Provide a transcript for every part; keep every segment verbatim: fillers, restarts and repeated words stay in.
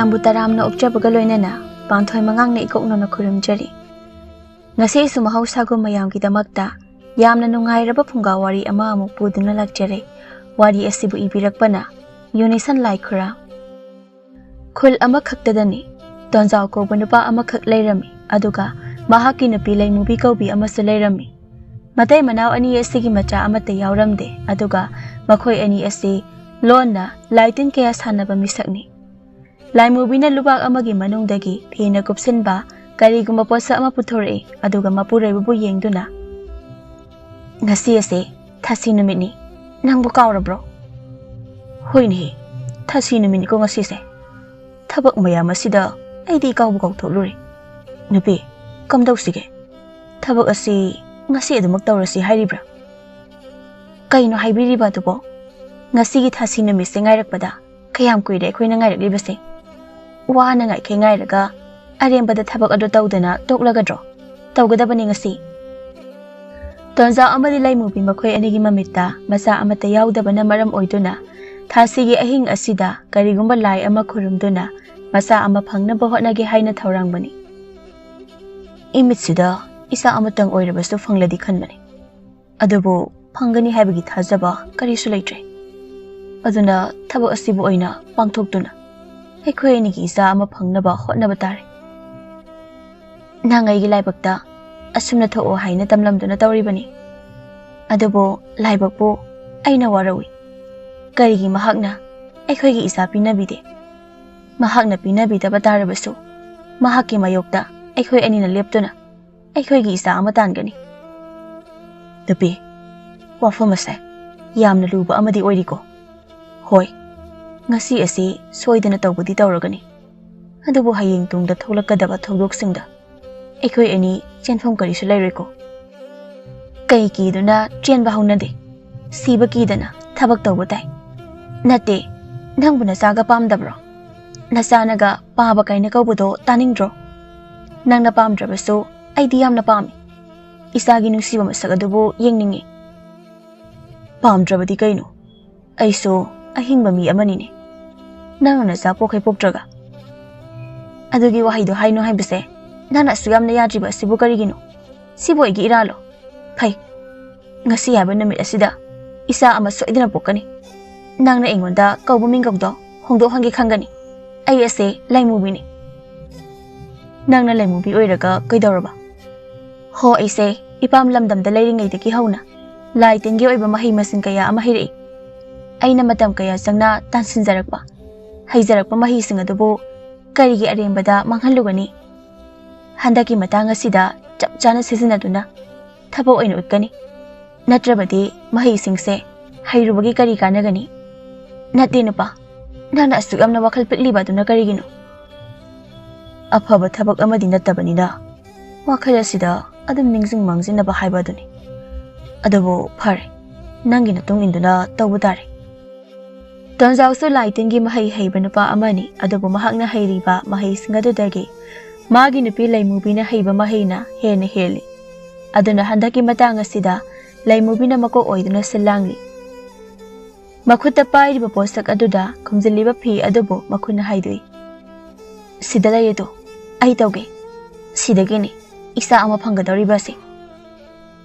ꯃꯌꯥꯝꯕꯨ ꯇꯔꯥꯝꯅ ꯑꯣꯛꯆꯕꯒ ꯂꯣꯏꯅꯅ ꯄꯥꯟꯊꯣꯏ ꯃꯉꯥꯡꯅ ꯏꯀꯣꯛꯅꯅ ꯈꯨꯔꯨꯝꯖꯔꯤ꯫ ꯉꯁꯤꯁꯨ ꯃꯍꯧꯁꯥꯒꯨꯝ ꯃꯌꯥꯝꯒꯤꯗꯃꯛꯇ ꯌꯥꯝꯅ ꯅꯨꯡꯉꯥꯏꯔꯕ ꯐꯨꯡꯒꯥ ꯋꯥꯔꯤ ꯑꯃ ꯑꯃꯨꯛ ꯄꯨꯗꯨꯅ ꯂꯥꯛꯆꯔꯦ꯫ ꯋꯥꯔꯤ ꯑꯁꯤꯕꯨ ꯏꯕꯤꯔꯛꯄꯅ ꯌꯨꯅꯤꯁꯟ ꯂꯥꯏꯈꯨꯔꯥ꯫ ꯈꯨꯜ ꯑꯃꯈꯛꯇꯗꯅꯤ ꯇꯣꯟꯖꯥꯎ ꯀꯧꯕ ꯅꯨꯄꯥ ꯑꯃꯈꯛ ꯂꯩꯔꯝꯃꯤ꯫ ꯑꯗꯨꯒ ꯃꯍꯥꯛꯀꯤ ꯅꯨꯄꯤ ꯂꯩꯃꯨꯕꯤ ꯀꯧꯕꯤ ꯑꯃꯁꯨ ꯂꯩꯔꯝꯃꯤ꯫ ꯃꯇꯩ ꯃꯅꯥꯎ ꯑꯅꯤ ꯑꯁꯤꯒꯤ ꯃꯆꯥ ꯑꯃꯠꯇ ꯌꯥꯎꯔꯝꯗꯦ꯫ ꯑꯗꯨꯒ ꯃꯈꯣꯏ ꯑꯅꯤ ꯑꯁꯤ ꯂꯣꯟꯅ ꯂꯥꯏꯇꯤꯟ ꯀꯌꯥ ꯁꯥꯟꯅꯕ ꯃꯤꯁꯛꯅꯤ꯫ ꯂꯥꯏꯃꯨꯕꯤꯅ ꯂꯨꯕꯥꯛ ꯑꯃꯒꯤ ꯃꯅꯨꯡꯗꯒꯤ ꯐꯤꯅ ꯀꯨꯞꯁꯤꯟꯕ ꯀꯔꯤꯒꯨꯝꯕ ꯄꯣꯠꯁꯛ ꯑꯃ ꯄꯨꯊꯣꯔꯛꯏ꯫ ꯑꯗꯨꯒ ꯃꯄꯨꯔꯣꯏꯕꯕꯨ ꯌꯦꯡꯗꯨꯅ, "ꯉꯁꯤ ꯑꯁꯤ ꯊꯥꯁꯤ ꯅꯨꯃꯤꯠꯅꯤ꯫ ꯅꯪꯕꯨ ꯀꯥꯎꯔꯕ꯭ꯔꯣ?" "ꯍꯣꯏꯅꯦꯍꯦ, ꯊꯥꯁꯤ ꯅꯨꯃꯤꯠꯅꯤꯀꯣ ꯉꯁꯤꯁꯦ꯫ ꯊꯕꯛ ꯃꯌꯥꯝ ꯑꯁꯤꯗ ꯑꯩꯗꯤ ꯏꯀꯥꯎꯕꯨ ꯀꯥꯎꯊꯣꯛꯂꯨꯔꯦ꯫ ꯅꯨꯄꯤ, ꯀꯝꯗꯧꯁꯤꯒꯦ? ꯊꯕꯛ ꯑꯁꯤ ꯉꯁꯤ ꯑꯗꯨꯃꯛ ꯇꯧꯔꯁꯤ ꯍꯥꯏꯔꯤꯕ꯭ꯔꯥ?" "ꯀꯩꯅꯣ ꯍꯥꯏꯕꯤꯔꯤꯕ ꯑꯗꯨꯕꯣ? ꯉꯁꯤꯒꯤ ꯊꯥꯁꯤ ꯅꯨꯃꯤꯠꯁꯦ ꯉꯥꯏꯔꯛꯄꯗ ꯀꯌꯥꯝ ꯀꯨꯏꯔꯦ ꯑꯩꯈꯣꯏꯅ ꯉꯥꯏꯔꯛꯂꯤꯕꯁꯦ? ꯋꯥꯅ ꯉꯥꯏꯈꯩ ꯉꯥꯏꯔꯒ ꯑꯔꯦꯝꯕꯗ ꯊꯕꯛ ꯑꯗꯨ ꯇꯧꯗꯅ ꯇꯣꯛꯂꯒꯗ꯭ꯔꯣ? ꯇꯧꯒꯗꯕꯅꯤ ꯉꯁꯤ꯫" ꯇꯣꯟꯖꯥꯎ ꯑꯃꯗꯤ ꯂꯩꯃꯨꯕꯤ ꯃꯈꯣꯏ ꯑꯅꯤꯒꯤ ꯃꯃꯤꯠꯇ ꯃꯆꯥ ꯑꯃꯠꯇ ꯌꯥꯎꯗꯕꯅ ꯃꯔꯝ ꯑꯣꯏꯗꯨꯅ ꯊꯥꯁꯤꯒꯤ ꯑꯍꯤꯡ ꯑꯁꯤꯗ ꯀꯔꯤꯒꯨꯝꯕ ꯂꯥꯏ ꯑꯃ ꯈꯨꯔꯨꯝꯗꯨꯅ ꯃꯆꯥ ꯑꯃ ꯐꯪꯅꯕ ꯍꯣꯠꯅꯒꯦ ꯍꯥꯏꯅ ꯊꯧꯔꯥꯡꯕꯅꯤ꯫ "ꯏꯃꯤꯠꯁꯤꯗ ꯏꯆꯥ ꯑꯃꯇꯪ ꯑꯣꯏꯔꯕꯁꯨ ꯐꯪꯂꯗꯤ ꯈꯟꯕꯅꯤ꯫ ꯑꯗꯨꯕꯨ ꯐꯪꯒꯅꯤ ꯍꯥꯏꯕꯒꯤ ꯊꯥꯖꯕ ꯀꯔꯤꯁꯨ ꯂꯩꯇ꯭ꯔꯦ꯫ ꯑꯗꯨꯅ ꯊꯕꯛ ꯑꯁꯤꯕꯨ ꯑꯣꯏꯅ ꯄꯥꯡꯊꯣꯛꯇꯨꯅ ꯑꯩꯈꯣꯏ ꯑꯅꯤꯒꯤ ꯏꯆꯥ ꯑꯃ ꯐꯪꯅꯕ ꯍꯣꯠꯅꯕ ꯇꯥꯔꯦ꯫ ꯅꯪ ꯑꯩꯒꯤ ꯂꯥꯏꯕꯛꯇ ꯑꯁꯨꯝꯅ ꯊꯣꯛꯑꯣ ꯍꯥꯏꯅ ꯇꯝꯂꯝꯗꯨꯅ ꯇꯧꯔꯤꯕꯅꯤ꯫ ꯑꯗꯨꯕꯨ ꯂꯥꯏꯕꯛꯄꯨ ꯑꯩꯅ ꯋꯥꯔꯧꯏ꯫ ꯀꯔꯤꯒꯤ ꯃꯍꯥꯛꯅ ꯑꯩꯈꯣꯏꯒꯤ ꯏꯆꯥ ꯄꯤꯅꯕꯤꯗꯦ? ꯃꯍꯥꯛꯅ ꯄꯤꯅꯕꯤꯗꯕ ꯇꯥꯔꯕꯁꯨ, ꯃꯍꯥꯛꯀꯤ ꯃꯥꯌꯣꯛꯇ ꯑꯩꯈꯣꯏ ꯑꯅꯤꯅ ꯂꯦꯞꯇꯨꯅ ꯑꯩꯈꯣꯏꯒꯤ ꯏꯆꯥ ꯑꯃ ꯇꯥꯟꯒꯅꯤ꯫" "ꯅꯨꯄꯤ, ꯋꯥꯐꯝ ꯑꯁꯦ ꯌꯥꯝꯅ ꯂꯨꯕ ꯑꯃꯗꯤ ꯑꯣꯏꯔꯤꯀꯣ꯫ ꯍꯣꯏ, ꯉꯁꯤ ꯑꯁꯤ ꯁꯣꯏꯗꯅ ꯇꯧꯕꯗꯤ ꯇꯧꯔꯒꯅꯤ꯫ ꯑꯗꯨꯕꯨ ꯍꯌꯦꯡ ꯇꯨꯡꯗ ꯊꯣꯛꯂꯛꯀꯗꯕ ꯊꯧꯗꯣꯛꯁꯤꯡꯗ ꯑꯩꯈꯣꯏ ꯑꯅꯤ ꯆꯦꯟꯐꯝ ꯀꯔꯤꯁꯨ ꯂꯩꯔꯣꯏꯀꯣ꯫ ꯀꯩ ꯀꯤꯗꯨꯅ ꯆꯦꯟꯕ ꯍꯧꯅꯗꯦ? ꯁꯤꯕ ꯀꯤꯗꯅ ꯊꯕꯛ ꯇꯧꯕ ꯇꯥꯏ꯫ ꯅꯠꯇꯦ, ꯅꯪꯕꯨ ꯅꯆꯥꯒ ꯄꯥꯝꯗꯕ꯭ꯔꯣ? ꯅꯆꯥꯅꯒ ꯄꯥꯕ ꯀꯥꯏꯅ ꯀꯧꯕꯗꯣ ꯇꯥꯅꯤꯡꯗ꯭ꯔꯣ? ꯅꯪꯅ ꯄꯥꯝꯗ꯭ꯔꯕꯁꯨ ꯑꯩꯗꯤ ꯌꯥꯝꯅ ꯄꯥꯝꯃꯤ꯫ ꯏꯆꯥꯒꯤ ꯅꯨꯡꯁꯤꯕ ꯃꯁꯛ ꯑꯗꯨꯕꯨ ꯌꯦꯡꯅꯤꯡꯉꯤ꯫" "ꯄꯥꯝꯗ꯭ꯔꯕꯗꯤ ꯀꯩꯅꯣ? ꯑꯩꯁꯨ ꯑꯍꯤꯡꯕ ꯃꯤ ꯑꯃꯅꯤꯅꯦ꯫ ꯅꯪꯅ ꯅꯆꯥ ꯄꯣꯛꯈꯩ ꯄꯣꯛꯇ꯭ꯔꯒ ꯑꯗꯨꯒꯤ ꯋꯥꯍꯩꯗꯣ ꯍꯥꯏꯅꯨ ꯍꯥꯏꯕꯁꯦ ꯅꯪꯅ ꯑꯁꯨꯛ ꯌꯥꯝꯅ ꯌꯥꯗ꯭ꯔꯤꯕ ꯑꯁꯤꯕꯨ ꯀꯔꯤꯒꯤꯅꯣ? ꯁꯤꯕꯨ ꯑꯩꯒꯤ ꯏꯔꯥꯜꯂꯣ? ꯐꯩ, ꯉꯁꯤ ꯍꯥꯏꯕ ꯅꯨꯃꯤꯠ ꯑꯁꯤꯗ ꯏꯆꯥ ꯑꯃ ꯁꯣꯏꯗꯅ ꯄꯣꯛꯀꯅꯤ꯫ ꯅꯪꯅ ꯑꯩꯉꯣꯟꯗ ꯀꯧꯕ ꯃꯤꯡꯒꯧꯗꯣ ꯍꯣꯡꯗꯣꯛꯍꯟꯒꯦ ꯈꯟꯒꯅꯤ꯫ ꯑꯩ ꯑꯁꯦ ꯂꯥꯏꯃꯨꯕꯤꯅꯤ꯫ ꯅꯪꯅ ꯂꯥꯏꯃꯨꯕꯤ ꯑꯣꯏꯔꯒ ꯀꯩꯗꯧꯔꯕ? ꯍꯣ, ꯑꯩꯁꯦ ꯏꯄꯥꯝ ꯂꯝꯗꯝꯗ ꯂꯩꯔꯤꯉꯩꯗꯒꯤ ꯍꯧꯅ ꯂꯥꯏ ꯇꯤꯟꯒꯤ ꯑꯣꯏꯕ ꯃꯍꯩ ꯃꯁꯤꯡ ꯀꯌꯥ ꯑꯃ ꯍꯩꯔꯛꯏ꯫ ꯑꯩꯅ ꯃꯇꯝ ꯀꯌꯥ ꯆꯪꯅ ꯇꯥꯟꯁꯤꯟꯖꯔꯛꯄ, ꯍꯩꯖꯔꯛꯄ ꯃꯍꯩꯁꯤꯡ ꯑꯗꯨꯕꯨ ꯀꯔꯤꯒꯤ ꯑꯔꯦꯝꯕꯗ ꯃꯥꯡꯍꯜꯂꯨꯒꯅꯤ? ꯍꯟꯗꯛꯀꯤ ꯃꯇꯥꯡ ꯑꯁꯤꯗ ꯆꯞ ꯆꯥꯅ ꯁꯤꯖꯤꯟꯅꯗꯨꯅ ꯊꯕꯛ ꯑꯣꯏꯅ ꯎꯠꯀꯅꯤ꯫ ꯅꯠꯇ꯭ꯔꯕꯗꯤ ꯃꯍꯩꯁꯤꯡꯁꯦ ꯍꯩꯔꯨꯕꯒꯤ ꯀꯔꯤ ꯀꯥꯟꯅꯒꯅꯤ? ꯅꯠꯇꯦ ꯅꯨꯄꯥ, ꯅꯪꯅ ꯑꯁꯨꯛ ꯌꯥꯝꯅ ꯋꯥꯈꯜ ꯄꯤꯛꯂꯤꯕ ꯑꯗꯨꯅ ꯀꯔꯤꯒꯤꯅꯣ? ꯑꯐꯕ ꯊꯕꯛ ꯑꯃꯗꯤ ꯅꯠꯇꯕꯅꯤꯅ ꯋꯥꯈꯜ ꯑꯁꯤꯗ ꯑꯗꯨꯝ ꯅꯤꯡꯁꯤꯡ ꯃꯥꯡꯖꯤꯟꯅꯕ ꯍꯥꯏꯕ ꯑꯗꯨꯅꯤ꯫ ꯑꯗꯨꯕꯨ ꯐꯔꯦ, ꯅꯪꯒꯤ ꯃꯇꯨꯡ ꯏꯟꯗꯨꯅ ꯇꯧꯕ ꯇꯥꯔꯦ꯫ ꯇꯣꯟꯖꯥꯎꯁꯨ ꯂꯥꯏ ꯇꯤꯟꯒꯤ ꯃꯍꯩ ꯍꯩꯕ ꯅꯨꯄꯥ ꯑꯃꯅꯤ, ꯑꯗꯨꯕꯨ ꯃꯍꯥꯛꯅ ꯍꯩꯔꯤꯕ ꯃꯍꯩꯁꯤꯡ ꯑꯗꯨꯗꯒꯤ ꯃꯥꯒꯤ ꯅꯨꯄꯤ ꯂꯩꯃꯨꯕꯤꯅ ꯍꯩꯕ ꯃꯍꯩꯅ ꯍꯦꯟꯅ ꯍꯦꯜꯂꯤ꯫ ꯑꯗꯨꯅ ꯍꯟꯗꯛꯀꯤ ꯃꯇꯥꯡ ꯑꯁꯤꯗ ꯂꯩꯃꯨꯕꯤꯅ ꯃꯀꯣꯛ ꯑꯣꯏꯗꯨꯅ ꯁꯤꯜ ꯂꯥꯡꯂꯤ꯫ ꯃꯈꯨꯠꯇ ꯄꯥꯏꯔꯤꯕ ꯄꯣꯠꯁꯛ ꯑꯗꯨꯗ ꯈꯨꯝꯖꯤꯜꯂꯤꯕ ꯐꯤ ꯑꯗꯨꯕꯨ ꯃꯈꯨꯠꯅ ꯍꯥꯏꯗꯣꯛꯏ꯫ "ꯁꯤꯗ ꯂꯩꯔꯦꯗꯣ, ꯑꯩ ꯇꯧꯒꯦ꯫ ꯁꯤꯗꯒꯤꯅꯤ ꯏꯆꯥ ꯑꯃ ꯐꯪꯒꯗꯧꯔꯤꯕ ꯑꯁꯤ꯫"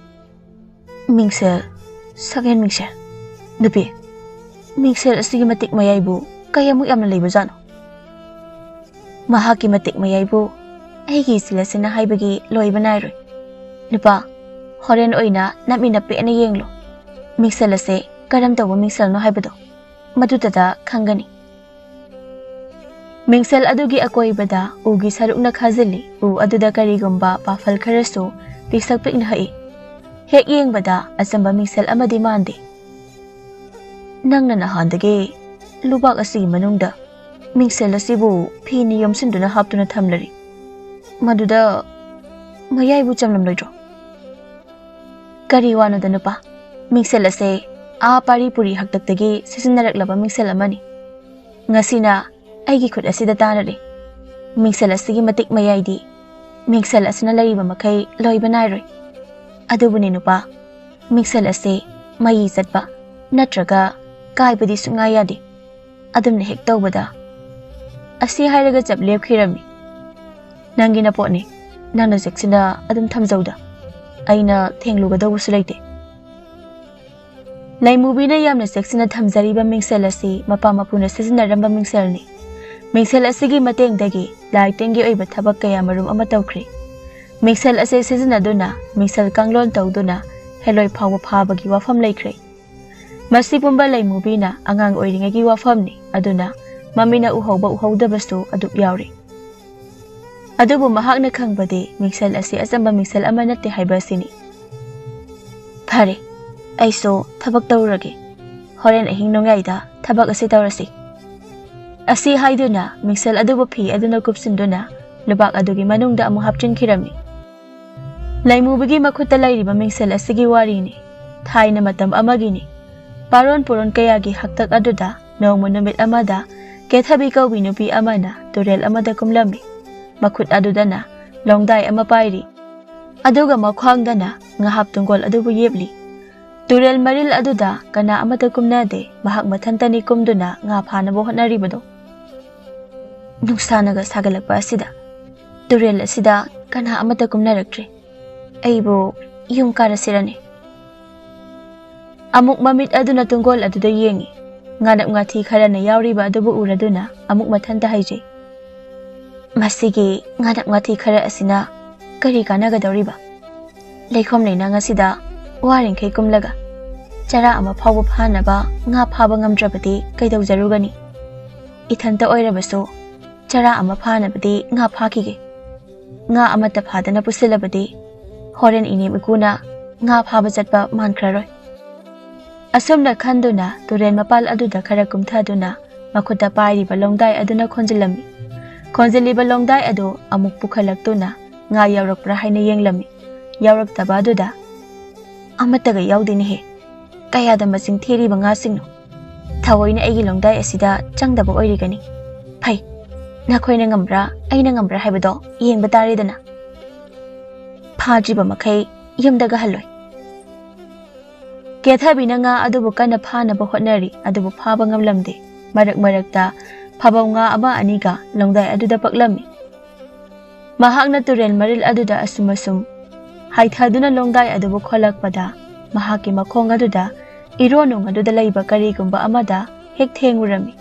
ꯃꯤꯡꯁꯦꯜ, ꯁꯛꯍꯦꯟ ꯃꯤꯡꯁꯦꯜ꯫ ꯅꯨꯄꯤ, ꯃꯤꯡꯁꯦꯜ ꯑꯁꯤꯒꯤ ꯃꯇꯤꯛ ꯃꯌꯥꯏꯕꯨ ꯀꯌꯥꯃꯨꯛ ꯌꯥꯝꯅ ꯂꯩꯕꯖꯥꯠꯅꯣ? ꯃꯍꯥꯛꯀꯤ ꯃꯇꯤꯛ ꯃꯌꯥꯏꯕꯨ ꯑꯩꯒꯤ ꯏꯆꯦ ꯑꯁꯤꯅ ꯍꯥꯏꯕꯒꯤ ꯂꯣꯏꯕ ꯅꯥꯏꯔꯣꯏ꯫ ꯅꯨꯄꯥ, ꯍꯣꯔꯦꯟ ꯑꯣꯏꯅ ꯅꯞꯃꯤꯟꯅ ꯄꯦꯠꯅ ꯌꯦꯡꯂꯣ꯫ ꯃꯤꯡꯁꯦꯜ ꯑꯁꯦ ꯀꯔꯝ ꯇꯧꯕ ꯃꯤꯡꯁꯦꯜꯅꯣ ꯍꯥꯏꯕꯗꯣ ꯃꯗꯨꯗꯗ ꯈꯪꯒꯅꯤ꯫ ꯃꯤꯡꯁꯦꯜ ꯑꯗꯨꯒꯤ ꯑꯀꯣꯏꯕꯗ ꯎꯒꯤ ꯁꯔꯨꯛꯅ ꯈꯥꯖꯤꯜꯂꯤ꯫ ꯎ ꯑꯗꯨꯗ ꯀꯔꯤꯒꯨꯝꯕ ꯄꯥꯐꯜ ꯈꯔꯁꯨ ꯄꯤꯁꯛ ꯄꯤꯛꯅ ꯍꯛꯏ꯫ ꯍꯦꯛ ꯌꯦꯡꯕꯗ ꯑꯆꯝꯕ ꯃꯤꯡꯁꯦꯜ ꯑꯃꯗꯤ ꯃꯥꯟꯗꯦ꯫ ꯅꯪꯅ ꯅꯍꯥꯟꯗꯒꯤ ꯂꯨꯕꯥꯛ ꯑꯁꯤꯒꯤ ꯃꯅꯨꯡꯗ ꯃꯤꯡꯁꯦꯜ ꯑꯁꯤꯕꯨ ꯐꯤꯅ ꯌꯣꯝꯁꯤꯟꯗꯨꯅ ꯍꯥꯞꯇꯨꯅ ꯊꯝꯂꯔꯤ꯫ ꯃꯗꯨꯗ ꯃꯌꯥꯏꯕꯨ ꯆꯝꯂꯝꯂꯣꯏꯗ꯭ꯔꯣ? ꯀꯔꯤ ꯋꯥꯅꯣꯗ ꯅꯨꯄꯥ? ꯃꯤꯡꯁꯦꯜ ꯑꯁꯦ ꯑꯥ ꯄꯥꯔꯤ ꯄꯨꯔꯤ ꯍꯥꯛꯇꯛꯇꯒꯤ ꯁꯤꯖꯤꯟꯅꯔꯛꯂꯕ ꯃꯤꯡꯁꯦꯜ ꯑꯃꯅꯤ꯫ ꯉꯁꯤꯅ ꯑꯩꯒꯤ ꯈꯨꯠ ꯑꯁꯤꯗ ꯇꯥꯔꯔꯦ꯫ ꯃꯤꯡꯁꯦꯜ ꯑꯁꯤꯒꯤ ꯃꯇꯤꯛ ꯃꯌꯥꯏꯗꯤ ꯃꯤꯡꯁꯦꯜ ꯑꯁꯤꯅ ꯂꯩꯔꯤꯕ ꯃꯈꯩ ꯂꯣꯏꯕ ꯅꯥꯏꯔꯣꯏ꯫ ꯑꯗꯨꯕꯨꯅꯦ ꯅꯨꯄꯥ, ꯃꯤꯡꯁꯦꯜ ꯑꯁꯦ ꯃꯌꯤ ꯆꯠꯄ ꯅꯠꯇ꯭ꯔꯒ ꯀꯥꯏꯕꯗꯤ ꯁꯨꯡꯌꯥ ꯌꯥꯗꯦ꯫ ꯑꯗꯨꯝꯅ ꯍꯦꯛ ꯇꯧꯕꯗ ꯑꯁꯤ ꯍꯥꯏꯔꯒ ꯆꯞ ꯂꯦꯞꯈꯤꯔꯝꯃꯤ꯫ "ꯅꯪꯒꯤ ꯅꯄꯣꯠꯅꯤ, ꯅꯪꯅ ꯆꯦꯛꯁꯤꯟꯅ ꯑꯗꯨꯝ ꯊꯝꯖꯧꯗ, ꯑꯩꯅ ꯊꯦꯡꯂꯨꯒꯗꯧꯕꯁꯨ ꯂꯩꯇꯦ꯫" ꯂꯩꯃꯨꯕꯤꯅ ꯌꯥꯝꯅ ꯆꯦꯛꯁꯤꯟꯅ ꯊꯝꯖꯔꯤꯕ ꯃꯤꯡꯁꯦꯜ ꯑꯁꯤ ꯃꯄꯥ ꯃꯄꯨꯅ ꯁꯤꯖꯤꯟꯅꯔꯝꯕ ꯃꯤꯡꯁꯦꯜꯅꯤ꯫ ꯃꯤꯡꯁꯦꯜ ꯑꯁꯤꯒꯤ ꯃꯇꯦꯡꯗꯒꯤ ꯂꯥꯏ ꯇꯤꯟꯒꯤ ꯑꯣꯏꯕ ꯊꯕꯛ ꯀꯌꯥ ꯃꯔꯨꯝ ꯑꯃ ꯇꯧꯈ꯭ꯔꯦ꯫ ꯃꯤꯡꯁꯦꯜ ꯑꯁꯤ ꯁꯤꯖꯤꯟꯅꯗꯨꯅ ꯃꯤꯡꯁꯦꯜ ꯀꯥꯡꯂꯣꯟ ꯇꯧꯗꯨꯅ ꯍꯦꯂꯣꯏ ꯐꯥꯎꯕ ꯐꯥꯕꯒꯤ ꯋꯥꯐꯝ ꯂꯩꯈ꯭ꯔꯦ꯫ ꯃꯁꯤ ꯄꯨꯝꯕ ꯂꯩꯃꯨꯕꯤꯅ ꯑꯉꯥꯡ ꯑꯣꯏꯔꯤꯉꯩꯒꯤ ꯋꯥꯐꯝꯅꯤ, ꯑꯗꯨꯅ ꯃꯃꯤꯅ ꯎꯍꯧꯕ ꯎꯍꯧꯗꯕꯁꯨ ꯑꯗꯨꯛ ꯌꯥꯎꯔꯤ꯫ ꯑꯗꯨꯕꯨ ꯃꯍꯥꯛꯅ ꯈꯪꯕꯗꯤ ꯃꯤꯡꯁꯦꯜ ꯑꯁꯤ ꯑꯆꯝꯕ ꯃꯤꯡꯁꯦꯜ ꯑꯃ ꯅꯠꯇꯦ ꯍꯥꯏꯕ ꯑꯁꯤꯅꯤ꯫ "ꯐꯔꯦ, ꯑꯩꯁꯨ ꯊꯕꯛ ꯇꯧꯔꯨꯔꯒꯦ꯫ ꯍꯣꯔꯦꯟ ꯑꯍꯤꯡ ꯅꯣꯡꯌꯥꯏꯗ ꯊꯕꯛ ꯑꯁꯤ ꯇꯧꯔꯁꯤ꯫" ꯑꯁꯤ ꯍꯥꯏꯗꯨꯅ ꯃꯤꯡꯁꯦꯜ ꯑꯗꯨꯕꯨ ꯐꯤ ꯑꯗꯨꯅ ꯀꯨꯞꯁꯤꯟꯗꯨꯅ ꯂꯨꯕꯥꯛ ꯑꯗꯨꯒꯤ ꯃꯅꯨꯡꯗ ꯑꯃꯨꯛ ꯍꯥꯞꯆꯤꯟꯈꯤꯔꯝꯃꯤ꯫ ꯂꯩꯃꯨꯕꯤꯒꯤ ꯃꯈꯨꯠꯇ ꯂꯩꯔꯤꯕ ꯃꯤꯡꯁꯦꯜ ꯑꯁꯤꯒꯤ ꯋꯥꯔꯤꯅꯤ꯫ ꯊꯥꯏꯅ ꯃꯇꯝ ꯑꯃꯒꯤꯅꯤ꯫ ꯄꯥꯔꯣꯟ ꯄꯨꯔꯣꯟ ꯀꯌꯥꯒꯤ ꯍꯥꯛꯇꯛ ꯑꯗꯨꯗ ꯅꯣꯡꯃ ꯅꯨꯃꯤꯠ ꯑꯃꯗ ꯀꯦꯊꯕꯤ ꯀꯧꯕꯤ ꯅꯨꯄꯤ ꯑꯃꯅ ꯇꯨꯔꯦꯜ ꯑꯃꯗ ꯀꯨꯝꯂꯝꯃꯤ꯫ ꯃꯈꯨꯠ ꯑꯗꯨꯗꯅ ꯂꯣꯡꯗꯥꯏ ꯑꯃ ꯄꯥꯏꯔꯤ, ꯑꯗꯨꯒ ꯃꯈ꯭ꯋꯥꯡꯗꯅ ꯉꯥꯍꯥꯞ ꯇꯨꯡꯒꯣꯜ ꯑꯗꯨꯕꯨ ꯌꯦꯞꯂꯤ꯫ ꯇꯨꯔꯦꯜ ꯃꯔꯤꯜ ꯑꯗꯨꯗ ꯀꯅꯥ ꯑꯃꯠꯇ ꯀꯨꯝꯅꯗꯦ, ꯃꯍꯥꯛ ꯃꯊꯟꯇꯅꯤ ꯀꯨꯝꯗꯨꯅ ꯉꯥ ꯐꯥꯅꯕ ꯍꯣꯠꯅꯔꯤꯕꯗꯣ꯫ "ꯅꯨꯡꯁꯥꯅꯒ ꯁꯥꯒꯠꯂꯛꯄ ꯑꯁꯤꯗ ꯇꯨꯔꯦꯜ ꯑꯁꯤꯗ ꯀꯅꯥ ꯑꯃꯠꯇ ꯀꯨꯝꯅꯔꯛꯇ꯭ꯔꯦ꯫ ꯑꯩꯕꯨ ꯌꯨꯝ ꯀꯥꯔꯁꯤꯔꯅꯦ?" ꯑꯃꯨꯛ ꯃꯃꯤꯠ ꯑꯗꯨꯅ ꯇꯨꯡꯒꯣꯜ ꯑꯗꯨꯗ ꯌꯦꯡꯉꯤ꯫ ꯉꯥꯅꯞ ꯉꯥꯊꯤ ꯈꯔꯅ ꯌꯥꯎꯔꯤꯕ ꯑꯗꯨꯕꯨ ꯎꯔꯗꯨꯅ ꯑꯃꯨꯛ ꯃꯊꯟꯇ ꯍꯥꯏꯖꯩ, "ꯃꯁꯤꯒꯤ ꯉꯥꯅꯞ ꯉꯥꯊꯤ ꯈꯔ ꯑꯁꯤꯅ ꯀꯔꯤ ꯀꯥꯟꯅꯒꯗꯧꯔꯤꯕ? ꯂꯩꯈꯣꯝ ꯂꯩꯅꯥꯡ ꯑꯁꯤꯗ ꯋꯥꯔꯤꯡꯈꯩ ꯀꯨꯝꯂꯒ ꯆꯔꯥ ꯑꯃ ꯐꯥꯎꯕ ꯐꯥꯅꯕ ꯉꯥ ꯐꯥꯕ ꯉꯝꯗ꯭ꯔꯕꯗꯤ ꯀꯩꯗꯧꯖꯔꯨꯒꯅꯤ? ꯏꯊꯟꯇ ꯑꯣꯏꯔꯕꯁꯨ ꯆꯔꯥ ꯑꯃ ꯐꯥꯅꯕꯗꯤ ꯉꯥ ꯐꯥꯈꯤꯒꯦ꯫ ꯉꯥ ꯑꯃꯠꯇ ꯐꯥꯗꯅ ꯄꯨꯁꯤꯜꯂꯕꯗꯤ ꯍꯣꯔꯦꯟ ꯏꯅꯦꯝ ꯏꯀꯨꯅ ꯉꯥ ꯐꯥꯕ ꯆꯠꯄ ꯃꯥꯟꯈ꯭ꯔꯔꯣꯏ꯫" ꯑꯁꯨꯝꯅ ꯈꯟꯗꯨꯅ ꯇꯨꯔꯦꯜ ꯃꯄꯥꯜ ꯑꯗꯨꯗ ꯈꯔ ꯀꯨꯝꯊꯗꯨꯅ ꯃꯈꯨꯠꯇ ꯄꯥꯏꯔꯤꯕ ꯂꯣꯡꯗꯥꯏ ꯑꯗꯨꯅ ꯈꯣꯟꯖꯤꯜꯂꯝꯃꯤ꯫ ꯈꯣꯟꯖꯤꯜꯂꯤꯕ ꯂꯣꯡꯗꯥꯏ ꯑꯗꯨ ꯑꯃꯨꯛ ꯄꯨꯈꯠꯂꯛꯇꯨꯅ ꯉꯥ ꯌꯥꯎꯔꯛꯄ꯭ꯔꯥ ꯍꯥꯏꯅ ꯌꯦꯡꯂꯝꯃꯤ꯫ ꯌꯥꯎꯔꯛꯇꯕ ꯑꯗꯨꯗ, "ꯑꯃꯠꯇꯒ ꯌꯥꯎꯗꯦꯅꯦꯍꯦ꯫ ꯀꯌꯥꯗ ꯃꯁꯤꯡ ꯊꯤꯔꯤꯕ ꯉꯥꯁꯤꯡꯅꯣ? ꯊꯑꯣꯏꯅ ꯑꯩꯒꯤ ꯂꯣꯡꯗꯥꯏ ꯑꯁꯤꯗ ꯆꯪꯗꯕ ꯑꯣꯏꯔꯤꯒꯅꯤ꯫ ꯐꯩ, ꯅꯈꯣꯏꯅ ꯉꯝꯕ꯭ꯔꯥ, ꯑꯩꯅ ꯉꯝꯕ꯭ꯔꯥ ꯍꯥꯏꯕꯗꯣ ꯌꯦꯡꯕ ꯇꯥꯔꯦꯗꯅ꯫ ꯐꯥꯗ꯭ꯔꯤꯕ ꯃꯈꯩ ꯌꯨꯝꯗꯒ ꯍꯜꯂꯣꯏ꯫" ꯀꯦꯊꯕꯤꯅ ꯉꯥ ꯑꯗꯨꯕꯨ ꯀꯟꯅ ꯐꯥꯅꯕ ꯍꯣꯠꯅꯔꯤ, ꯑꯗꯨꯕꯨ ꯐꯥꯕ ꯉꯝꯂꯝꯗꯦ꯫ ꯃꯔꯛ ꯃꯔꯛꯇ ꯐꯥꯕꯧ ꯉꯥ ꯑꯃ ꯑꯅꯤꯒ ꯂꯣꯡꯗꯥꯏ ꯑꯗꯨꯗ ꯄꯛꯂꯝꯃꯤ꯫ ꯃꯍꯥꯛꯅ ꯇꯨꯔꯦꯜ ꯃꯔꯤꯜ ꯑꯗꯨꯗ ꯑꯁꯨꯝ ꯑꯁꯨꯝ ꯍꯥꯏꯊꯗꯨꯅ ꯂꯣꯡꯗꯥꯏ ꯑꯗꯨꯕꯨ ꯈꯣꯠꯂꯛꯄꯗ, ꯃꯍꯥꯛꯀꯤ ꯃꯈꯣꯡ ꯑꯗꯨꯗ ꯏꯔꯣꯟꯅꯨꯡ ꯑꯗꯨꯗ ꯂꯩꯕ ꯀꯔꯤꯒꯨꯝꯕ ꯑꯃꯗ ꯍꯦꯛ ꯊꯦꯡꯂꯨꯔꯝꯃꯤ꯫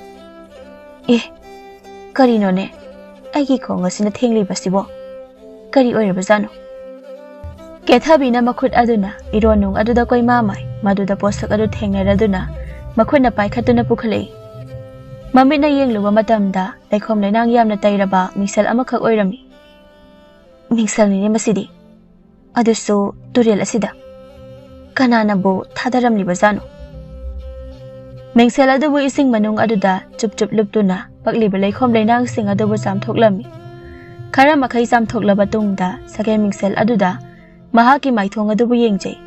"ꯑꯦ, ꯀꯔꯤꯅꯣꯅꯦ ꯑꯩꯒꯤ ꯈꯣꯡ ꯑꯁꯤꯅ ꯊꯦꯡꯂꯤꯕꯁꯤꯕꯣ? ꯀꯔꯤ ꯑꯣꯏꯔꯕꯖꯥꯠꯅꯣ?" ꯀꯦꯊꯕꯤꯅ ꯃꯈꯨꯠ ꯑꯗꯨꯅ ꯏꯔꯣꯟꯅꯨꯡ ꯑꯗꯨꯗ ꯀꯣꯏꯃꯥꯃꯥꯏ, ꯃꯗꯨꯗ ꯄꯣꯠꯁꯛ ꯑꯗꯨ ꯊꯦꯡꯅꯔꯗꯨꯅ ꯃꯈꯨꯠꯅ ꯄꯥꯏꯈꯠꯇꯨꯅ ꯄꯨꯈꯠꯂꯛꯏ꯫ ꯃꯃꯤꯠꯅ ꯌꯦꯡꯂꯨꯕ ꯃꯇꯝꯗ ꯂꯩꯈꯣꯝ ꯂꯩꯅꯥꯡ ꯌꯥꯝꯅ ꯇꯩꯔꯕ ꯃꯤꯡꯁꯦꯜ ꯑꯃꯈꯛ ꯑꯣꯏꯔꯝꯃꯤ꯫ "ꯃꯤꯡꯁꯦꯜꯅꯤꯅꯦ ꯃꯁꯤꯗꯤ, ꯑꯗꯨꯁꯨ ꯇꯨꯔꯦꯜ ꯑꯁꯤꯗ꯫ ꯀꯅꯥꯅꯕꯨ ꯊꯥꯗꯔꯝꯂꯤꯕꯖꯥꯠꯅꯣ?" ꯃꯤꯡꯁꯦꯜ ꯑꯗꯨꯕꯨ ꯏꯁꯤꯡ ꯃꯅꯨꯡ ꯑꯗꯨꯗ ꯆꯨꯞ ꯆꯨꯞ ꯂꯨꯞꯇꯨꯅ ꯄꯛꯂꯤꯕ ꯂꯩꯈꯣꯝ ꯂꯩꯅꯥꯡꯁꯤꯡ ꯑꯗꯨꯕꯨ ꯆꯥꯝꯊꯣꯛꯂꯝꯃꯤ꯫ ꯈꯔ ꯃꯈꯩ ꯆꯥꯝꯊꯣꯛꯂꯕ ꯇꯨꯡꯗ ꯁꯒꯦꯟ ꯃꯤꯡꯁꯦꯜ ꯑꯗꯨꯗ ꯃꯍꯥꯛꯀꯤ ꯃꯥꯏꯊꯣꯡ ꯑꯗꯨꯕꯨ ꯌꯦꯡꯖꯩ꯫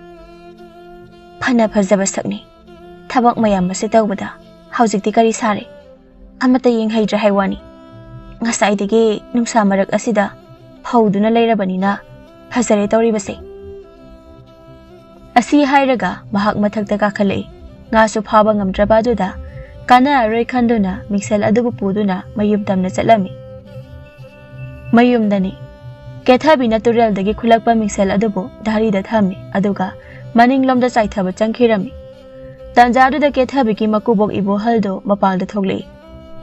"ꯐꯅ ꯐꯖꯕ ꯁꯛꯅꯤ꯫ ꯊꯕꯛ ꯃꯌꯥꯝ ꯑꯁꯤ ꯇꯧꯕꯗ ꯍꯧꯖꯤꯛꯇꯤ ꯀꯔꯤ ꯁꯥꯔꯦ? ꯑꯃꯠꯇ ꯌꯦꯡꯍꯩꯗ꯭ꯔꯦ ꯍꯥꯏ ꯋꯥꯅꯤ꯫ ꯉꯁꯥꯏꯗꯒꯤ ꯅꯨꯡꯁꯥ ꯃꯔꯛ ꯑꯁꯤꯗ ꯐꯧꯗꯨꯅ ꯂꯩꯔꯕꯅꯤꯅ ꯐꯖꯔꯦ ꯇꯧꯔꯤꯕꯁꯦ꯫" ꯑꯁꯤ ꯍꯥꯏꯔꯒ ꯃꯍꯥꯛ ꯃꯊꯛꯇ ꯀꯥꯈꯠꯂꯛꯏ꯫ ꯉꯥꯁꯨ ꯐꯥꯕ ꯉꯝꯗ꯭ꯔꯕ ꯑꯗꯨꯗ ꯀꯥꯟꯅꯔꯔꯣꯏ ꯈꯟꯗꯨꯅ ꯃꯤꯡꯁꯦꯜ ꯑꯗꯨꯕꯨ ꯄꯨꯗꯨꯅ ꯃꯌꯨꯝ ꯇꯝꯅ ꯆꯠꯂꯝꯃꯤ꯫ ꯃꯌꯨꯝꯗꯅꯤ꯫ ꯀꯦꯊꯕꯤꯅ ꯇꯨꯔꯦꯜꯗꯒꯤ ꯈꯨꯜꯂꯛꯄ ꯃꯤꯡꯁꯦꯜ ꯑꯗꯨꯕꯨ ꯙꯥꯔꯤꯗ ꯊꯝꯃꯤ, ꯑꯗꯨꯒ ꯃꯅꯤꯡꯂꯣꯝꯗ ꯆꯥꯏꯊꯕ ꯆꯪꯈꯤꯔꯝꯃꯤ꯫ ꯇꯥꯟꯖꯥꯗꯨꯗ ꯀꯦꯊꯕꯤꯒꯤ ꯃꯀꯨꯕꯣꯛ ꯏꯕꯣꯍꯜꯗꯨ ꯃꯄꯥꯟꯗ ꯊꯣꯛꯂꯛꯏ꯫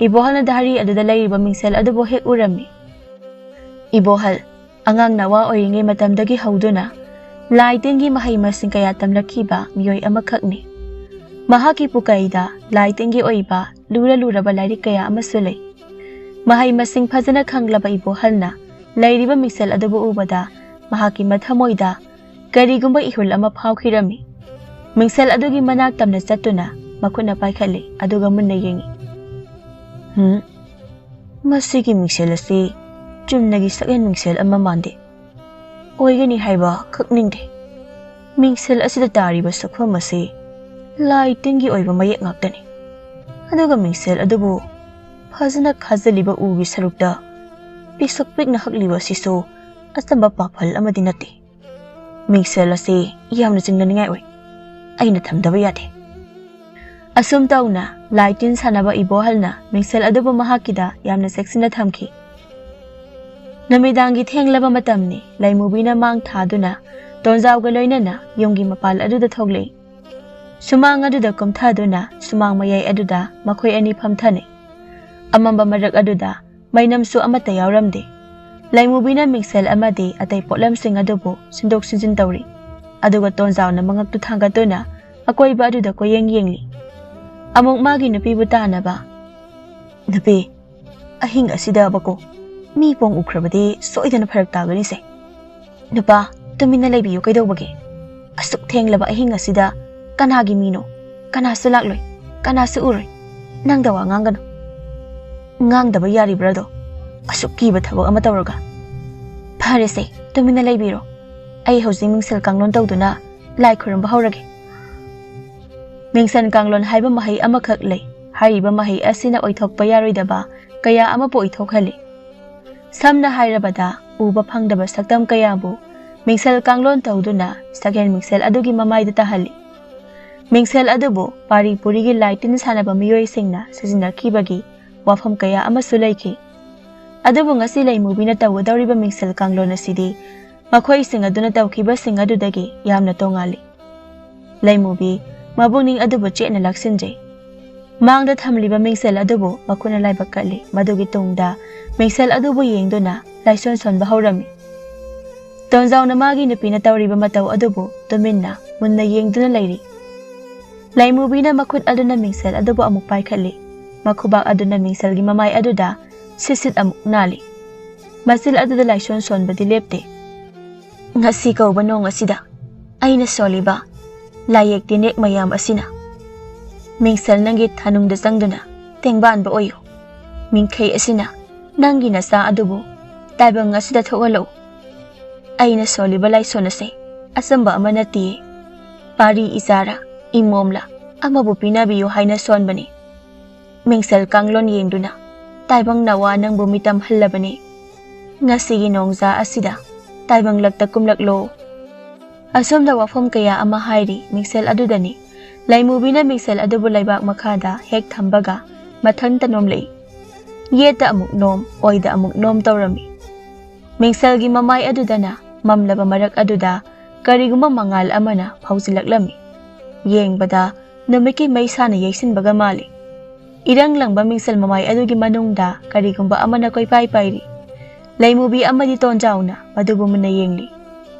ꯏꯕꯣꯍꯜꯅ ꯙꯥꯔꯤ ꯑꯗꯨꯗ ꯂꯩꯔꯤꯕ ꯃꯤꯡꯁꯦꯜ ꯑꯗꯨꯕꯨ ꯍꯦꯛ ꯎꯔꯝꯃꯤ꯫ ꯏꯕꯣꯍꯜ, ꯑꯉꯥꯡ ꯅꯋꯥ ꯑꯣꯏꯔꯤꯉꯩ ꯃꯇꯝꯗꯒꯤ ꯍꯧꯗꯨꯅ ꯂꯥꯏ ꯇꯤꯟꯒꯤ ꯃꯍꯩ ꯃꯁꯤꯡ ꯀꯌꯥ ꯇꯝꯂꯛꯈꯤꯕ ꯃꯤꯑꯣꯏ ꯑꯃꯈꯛꯅꯤ꯫ ꯃꯍꯥꯛꯀꯤ ꯄꯨꯀꯩꯗ ꯂꯥꯏ ꯇꯤꯟꯒꯤ ꯑꯣꯏꯕ ꯂꯨꯔ ꯂꯨꯔꯕ ꯂꯥꯏꯔꯤꯛ ꯀꯌꯥ ꯑꯃꯁꯨ ꯂꯩ꯫ ꯃꯍꯩ ꯃꯁꯤꯡ ꯐꯖꯅ ꯈꯪꯂꯕ ꯏꯕꯣꯍꯜꯅ ꯂꯩꯔꯤꯕ ꯃꯤꯡꯁꯦꯜ ꯑꯗꯨꯕꯨ ꯎꯕꯗ ꯃꯍꯥꯛꯀꯤ ꯃꯊꯃꯣꯏꯗ ꯀꯔꯤꯒꯨꯝꯕ ꯏꯍꯨꯜ ꯑꯃ ꯐꯥꯎꯈꯤꯔꯝꯃꯤ꯫ ꯃꯤꯡꯁꯦꯜ ꯑꯗꯨꯒꯤ ꯃꯅꯥꯛ ꯇꯝꯅ ꯆꯠꯇꯨꯅ ꯃꯈꯨꯠꯅ ꯄꯥꯏꯈꯠꯂꯤ, ꯑꯗꯨꯒ ꯃꯨꯟꯅ ꯌꯦꯡꯉꯤ꯫ "ꯍꯨꯝ, ꯃꯁꯤꯒꯤ ꯃꯤꯡꯁꯦꯜ ꯑꯁꯤ ꯆꯨꯝꯅꯒꯤ ꯁꯛꯍꯦꯟ ꯃꯤꯡꯁꯦꯜ ꯑꯃ ꯃꯥꯟꯗꯦ꯫ ꯑꯣꯏꯒꯅꯤ ꯍꯥꯏꯕ ꯈꯛꯅꯤꯡꯗꯦ꯫ ꯃꯤꯡꯁꯦꯜ ꯑꯁꯤꯗ ꯇꯥꯔꯤꯕ ꯁꯛꯐꯝ ꯑꯁꯤ ꯂꯥꯏ ꯇꯤꯟꯒꯤ ꯑꯣꯏꯕ ꯃꯌꯦꯛ ꯉꯥꯛꯇꯅꯤ꯫ ꯑꯗꯨꯒ ꯃꯤꯡꯁꯦꯜ ꯑꯗꯨꯕꯨ ꯐꯖꯅ ꯈꯥꯖꯤꯜꯂꯤꯕ ꯎꯒꯤ ꯁꯔꯨꯛꯇ ꯄꯤꯁꯛ ꯄꯤꯛꯅ ꯍꯛꯂꯤꯕ ꯑꯁꯤꯁꯨ ꯑꯆꯝꯕ ꯄꯥꯐꯜ ꯑꯃꯗꯤ ꯅꯠꯇꯦ꯫ ꯃꯤꯡꯁꯦꯜ ꯑꯁꯤ ꯌꯥꯝꯅ ꯆꯤꯡꯅꯅꯤꯡꯉꯥꯏ ꯑꯣꯏ꯫ ꯑꯩꯅ ꯊꯝꯗꯕ ꯌꯥꯗꯦ꯫" ꯑꯁꯨꯝ ꯇꯧꯅ ꯂꯥꯏ ꯇꯤꯟ ꯁꯥꯟꯅꯕ ꯏꯕꯣꯍꯜꯅ ꯃꯤꯡꯁꯦꯜ ꯑꯗꯨꯕꯨ ꯃꯍꯥꯛꯀꯤꯗ ꯌꯥꯝꯅ ꯆꯦꯛꯁꯤꯟꯅ ꯊꯝꯈꯤ꯫ ꯅꯨꯃꯤꯗꯥꯡꯒꯤ ꯊꯦꯡꯂꯕ ꯃꯇꯝꯅꯤ꯫ ꯂꯩꯃꯨꯕꯤꯅ ꯃꯥꯡ ꯊꯥꯗꯨꯅ ꯇꯣꯟꯖꯥꯎꯒ ꯂꯣꯏꯅꯅ ꯌꯨꯝꯒꯤ ꯃꯄꯥꯜ ꯑꯗꯨꯗ ꯊꯣꯛꯂꯛꯏ꯫ ꯁꯨꯃꯥꯡ ꯑꯗꯨꯗ ꯀꯨꯝꯊꯗꯨꯅ ꯁꯨꯃꯥꯡ ꯃꯌꯥꯏ ꯑꯗꯨꯗ ꯃꯈꯣꯏ ꯑꯅꯤ ꯐꯝꯊꯅꯩ꯫ ꯑꯃꯝꯕ ꯃꯔꯛ ꯑꯗꯨꯗ ꯃꯩꯅꯝꯁꯨ ꯑꯃꯠꯇ ꯌꯥꯎꯔꯝꯗꯦ꯫ ꯂꯩꯃꯨꯕꯤꯅ ꯃꯤꯡꯁꯦꯜ ꯑꯃꯗꯤ ꯑꯇꯩ ꯄꯣꯠꯂꯝꯁꯤꯡ ꯑꯗꯨꯕꯨ ꯁꯤꯟꯗꯣꯛ ꯁꯤꯟꯖꯤꯟ ꯇꯧꯔꯤ꯫ ꯑꯗꯨꯒ ꯇꯣꯟꯖꯥꯎꯅ ꯃꯉꯛꯇꯨ ꯊꯥꯡꯒꯠꯇꯨꯅ ꯑꯀꯣꯏꯕ ꯑꯗꯨꯗ ꯀꯣꯏꯌꯦꯡ ꯌꯦꯡꯂꯤ꯫ ꯑꯃꯨꯛ ꯃꯥꯒꯤ ꯅꯨꯄꯤꯕꯨ ꯇꯥꯟꯅꯕ, "ꯅꯨꯄꯤ, ꯑꯍꯤꯡ ꯑꯁꯤꯗꯕꯀꯣ ꯃꯤ ꯄꯣꯡ ꯎꯈ꯭ꯔꯕꯗꯤ ꯁꯣꯏꯗꯅ ꯐꯔꯛ ꯇꯥꯒꯅꯤꯁꯦ꯫ ꯅꯨꯄꯥ, ꯇꯨꯃꯤꯟꯅ ꯂꯩꯕꯤꯌꯨ, ꯀꯩꯗꯧꯕꯒꯦ? ꯑꯁꯨꯛ ꯊꯦꯡꯂꯕ ꯑꯍꯤꯡ ꯑꯁꯤꯗ ꯀꯅꯥꯒꯤ ꯃꯤꯅꯣ? ꯀꯅꯥꯁꯨ ꯂꯥꯛꯂꯣꯏ, ꯀꯅꯥꯁꯨ ꯎꯔꯣꯏ꯫ ꯅꯪꯗ ꯋꯥ ꯉꯥꯡꯒꯅꯨ꯫" "ꯉꯥꯡꯗꯕ ꯌꯥꯔꯤꯕ꯭ꯔꯥꯗꯣ? ꯑꯁꯨꯛ ꯀꯤꯕ ꯊꯕꯛ ꯑꯃ ꯇꯧꯔꯒ?" "ꯐꯔꯦꯁꯦ, ꯇꯨꯃꯤꯟꯅ ꯂꯩꯕꯤꯔꯣ꯫ ꯑꯩ ꯍꯧꯖꯤꯛ ꯃꯤꯡꯁꯦꯜ ꯀꯥꯡꯂꯣꯟ ꯇꯧꯗꯨꯅ ꯂꯥꯏ ꯈꯨꯔꯨꯝꯕ ꯍꯧꯔꯒꯦ꯫" ꯃꯤꯡꯁꯦꯜ ꯀꯥꯡꯂꯣꯟ ꯍꯥꯏꯕ ꯃꯍꯩ ꯑꯃꯈꯛ ꯂꯩ꯫ ꯍꯥꯏꯔꯤꯕ ꯃꯍꯩ ꯑꯁꯤꯅ ꯑꯣꯏꯊꯣꯛꯄ ꯌꯥꯔꯣꯏꯗꯕ ꯀꯌꯥ ꯑꯃꯕꯨ ꯑꯣꯏꯊꯣꯛꯍꯜꯂꯤ꯫ ꯁꯝꯅ ꯍꯥꯏꯔꯕꯗ, ꯎꯕ ꯐꯪꯗꯕ ꯁꯛꯇꯝ ꯀꯌꯥꯕꯨ ꯃꯤꯡꯁꯦꯜ ꯀꯥꯡꯂꯣꯟ ꯇꯧꯗꯨꯅ ꯁꯛꯍꯦꯟ ꯃꯤꯡꯁꯦꯜ ꯑꯗꯨꯒꯤ ꯃꯃꯥꯏꯗ ꯇꯥꯍꯜꯂꯤ꯫ ꯃꯤꯡꯁꯦꯜ ꯑꯗꯨꯕꯨ ꯄꯥꯔꯤ ꯄꯨꯔꯤꯒꯤ ꯂꯥꯏ ꯇꯤꯟ ꯁꯥꯟꯅꯕ ꯃꯤꯑꯣꯏꯁꯤꯡꯅ ꯁꯤꯖꯤꯟꯅꯈꯤꯕꯒꯤ ꯋꯥꯐꯝ ꯀꯌꯥ ꯑꯃꯁꯨ ꯂꯩꯈꯤ꯫ ꯑꯗꯨꯕꯨ ꯉꯁꯤ ꯂꯩꯃꯨꯕꯤꯅ ꯇꯧꯒꯗꯧꯔꯤꯕ ꯃꯤꯡꯁꯦꯜ ꯀꯥꯡꯂꯣꯟ ꯑꯁꯤꯗꯤ ꯃꯈꯣꯏꯁꯤꯡ ꯑꯗꯨꯅ ꯇꯧꯈꯤꯕꯁꯤꯡ ꯑꯗꯨꯗꯒꯤ ꯌꯥꯝꯅ ꯇꯣꯉꯥꯜꯂꯤ꯫ ꯂꯩꯃꯨꯕꯤ ꯃꯕꯨꯛꯅꯤꯡ ꯑꯗꯨꯕꯨ ꯆꯦꯠꯅ ꯂꯥꯛꯁꯤꯟꯖꯩ꯫ ꯃꯥꯡꯗ ꯊꯝꯂꯤꯕ ꯃꯤꯡꯁꯦꯜ ꯑꯗꯨꯕꯨ ꯃꯈꯨꯠꯅ ꯂꯥꯏꯕꯛ ꯀꯠꯂꯤ꯫ ꯃꯗꯨꯒꯤ ꯇꯨꯡꯗ ꯃꯤꯡꯁꯦꯜ ꯑꯗꯨꯕꯨ ꯌꯦꯡꯗꯨꯅ ꯂꯥꯏꯁꯣꯟ ꯁꯣꯟꯕ ꯍꯧꯔꯝꯃꯤ꯫ ꯇꯣꯟꯖꯥꯎꯅ ꯃꯥꯒꯤ ꯅꯨꯄꯤꯅ ꯇꯧꯔꯤꯕ ꯃꯇꯧ ꯑꯗꯨꯕꯨ ꯇꯨꯃꯤꯟꯅ ꯃꯨꯟꯅ ꯌꯦꯡꯗꯨꯅ ꯂꯩꯔꯤ꯫ ꯂꯩꯃꯨꯕꯤꯅ ꯃꯈꯨꯠ ꯑꯗꯨꯅ ꯃꯤꯡꯁꯦꯜ ꯑꯗꯨꯕꯨ ꯑꯃꯨꯛ ꯄꯥꯏꯈꯠꯂꯤ꯫ ꯃꯈꯨꯕꯥꯛ ꯑꯗꯨꯅ ꯃꯤꯡꯁꯦꯜꯒꯤ ꯃꯃꯥꯏ ꯑꯗꯨꯗ ꯁꯤꯠ ꯁꯤꯠ ꯑꯃꯨꯛ ꯅꯥꯜꯂꯤ꯫ ꯃꯆꯤꯜ ꯑꯗꯨꯗ ꯂꯥꯏꯁꯣꯟ ꯁꯣꯟꯕꯗꯤ ꯂꯦꯞꯇꯦ꯫ "ꯉꯁꯤ ꯀꯧꯕ ꯅꯣꯡ ꯑꯁꯤꯗ ꯑꯩꯅ ꯁꯣꯜꯂꯤꯕ ꯂꯥꯏꯌꯦꯛ ꯇꯤꯟꯌꯦꯛ ꯃꯌꯥꯝ ꯑꯁꯤꯅ ꯃꯤꯡꯁꯦꯜ ꯅꯪꯒꯤ ꯊꯥꯅꯨꯡꯗ ꯆꯪꯗꯨꯅ ꯇꯦꯡꯕꯥꯟꯕ ꯑꯣꯏꯌꯨ꯫ ꯃꯤꯡꯈꯩ ꯑꯁꯤꯅ ꯅꯪꯒꯤ ꯅꯆꯥ ꯑꯗꯨꯕꯨ ꯇꯥꯏꯕꯪ ꯑꯁꯤꯗ ꯊꯣꯛꯍꯜꯂꯛꯎ꯫ ꯑꯩꯅ ꯁꯣꯜꯂꯤꯕ ꯂꯥꯏꯁꯣꯟ ꯑꯁꯤ ꯑꯆꯝꯕ ꯑꯃ ꯅꯠꯇꯦ꯫ ꯄꯥꯔꯤ ꯏꯆꯥꯔꯥ, ꯏꯃꯣꯝꯂꯥ ꯑꯃꯕꯨ ꯄꯤꯅꯕꯤꯌꯨ ꯍꯥꯏꯅ ꯁꯣꯟꯕꯅꯤ꯫ ꯃꯤꯡꯁꯦꯜ ꯀꯥꯡꯂꯣꯟ ꯌꯦꯡꯗꯨꯅ ꯇꯥꯏꯕꯪ ꯅꯋꯥ ꯅꯪꯕꯨ ꯃꯤꯇꯝ ꯍꯜꯂꯕꯅꯤ꯫ ꯉꯁꯤꯒꯤ ꯅꯣꯡꯖꯥ ꯑꯁꯤꯗ ꯇꯥꯏꯕꯪꯂꯛꯇ ꯀꯨꯝꯂꯛꯂꯣ꯫" ꯑꯁꯨꯝꯅ ꯋꯥꯐꯝ ꯀꯌꯥ ꯑꯃ ꯍꯥꯏꯔꯤ ꯃꯤꯡꯁꯦꯜ ꯑꯗꯨꯗꯅꯤ꯫ ꯂꯩꯃꯨꯕꯤꯅ ꯃꯤꯡꯁꯦꯜ ꯑꯗꯨꯕꯨ ꯂꯩꯕꯥꯛ ꯃꯈꯥꯗ ꯍꯦꯛ ꯊꯝꯕꯒ ꯃꯊꯟꯇ ꯅꯣꯝꯂꯛꯏ꯫ ꯌꯦꯠꯇ ꯑꯃꯨꯛ ꯅꯣꯝ, ꯑꯣꯏꯗ ꯑꯃꯨꯛ ꯅꯣꯝ ꯇꯧꯔꯝꯃꯤ꯫ ꯃꯤꯡꯁꯦꯜꯒꯤ ꯃꯃꯥꯏ ꯑꯗꯨꯗꯅ ꯃꯝꯂꯕ ꯃꯔꯛ ꯑꯗꯨꯗ ꯀꯔꯤꯒꯨꯝꯕ ꯃꯉꯥꯜ ꯑꯃꯅ ꯐꯥꯎꯖꯤꯜꯂꯛꯂꯝꯃꯤ꯫ ꯌꯦꯡꯕꯗ ꯅꯨꯃꯤꯠꯀꯤ ꯃꯩꯁꯥꯅ ꯌꯩꯁꯤꯟꯕꯒ ꯃꯥꯜꯂꯤ꯫ ꯏꯔꯪ ꯂꯪꯕ ꯃꯤꯡꯁꯦꯜ ꯃꯃꯥꯏ ꯑꯗꯨꯒꯤ ꯃꯅꯨꯡꯗ ꯀꯔꯤꯒꯨꯝꯕ ꯑꯃꯅ ꯀꯣꯏꯄꯥꯏ ꯄꯥꯏꯔꯤ꯫ ꯂꯩꯃꯨꯕꯤ ꯑꯃꯗꯤ ꯇꯣꯟꯖꯥꯎꯅ ꯃꯗꯨꯕꯨ ꯃꯨꯟꯅ ꯌꯦꯡꯂꯤ꯫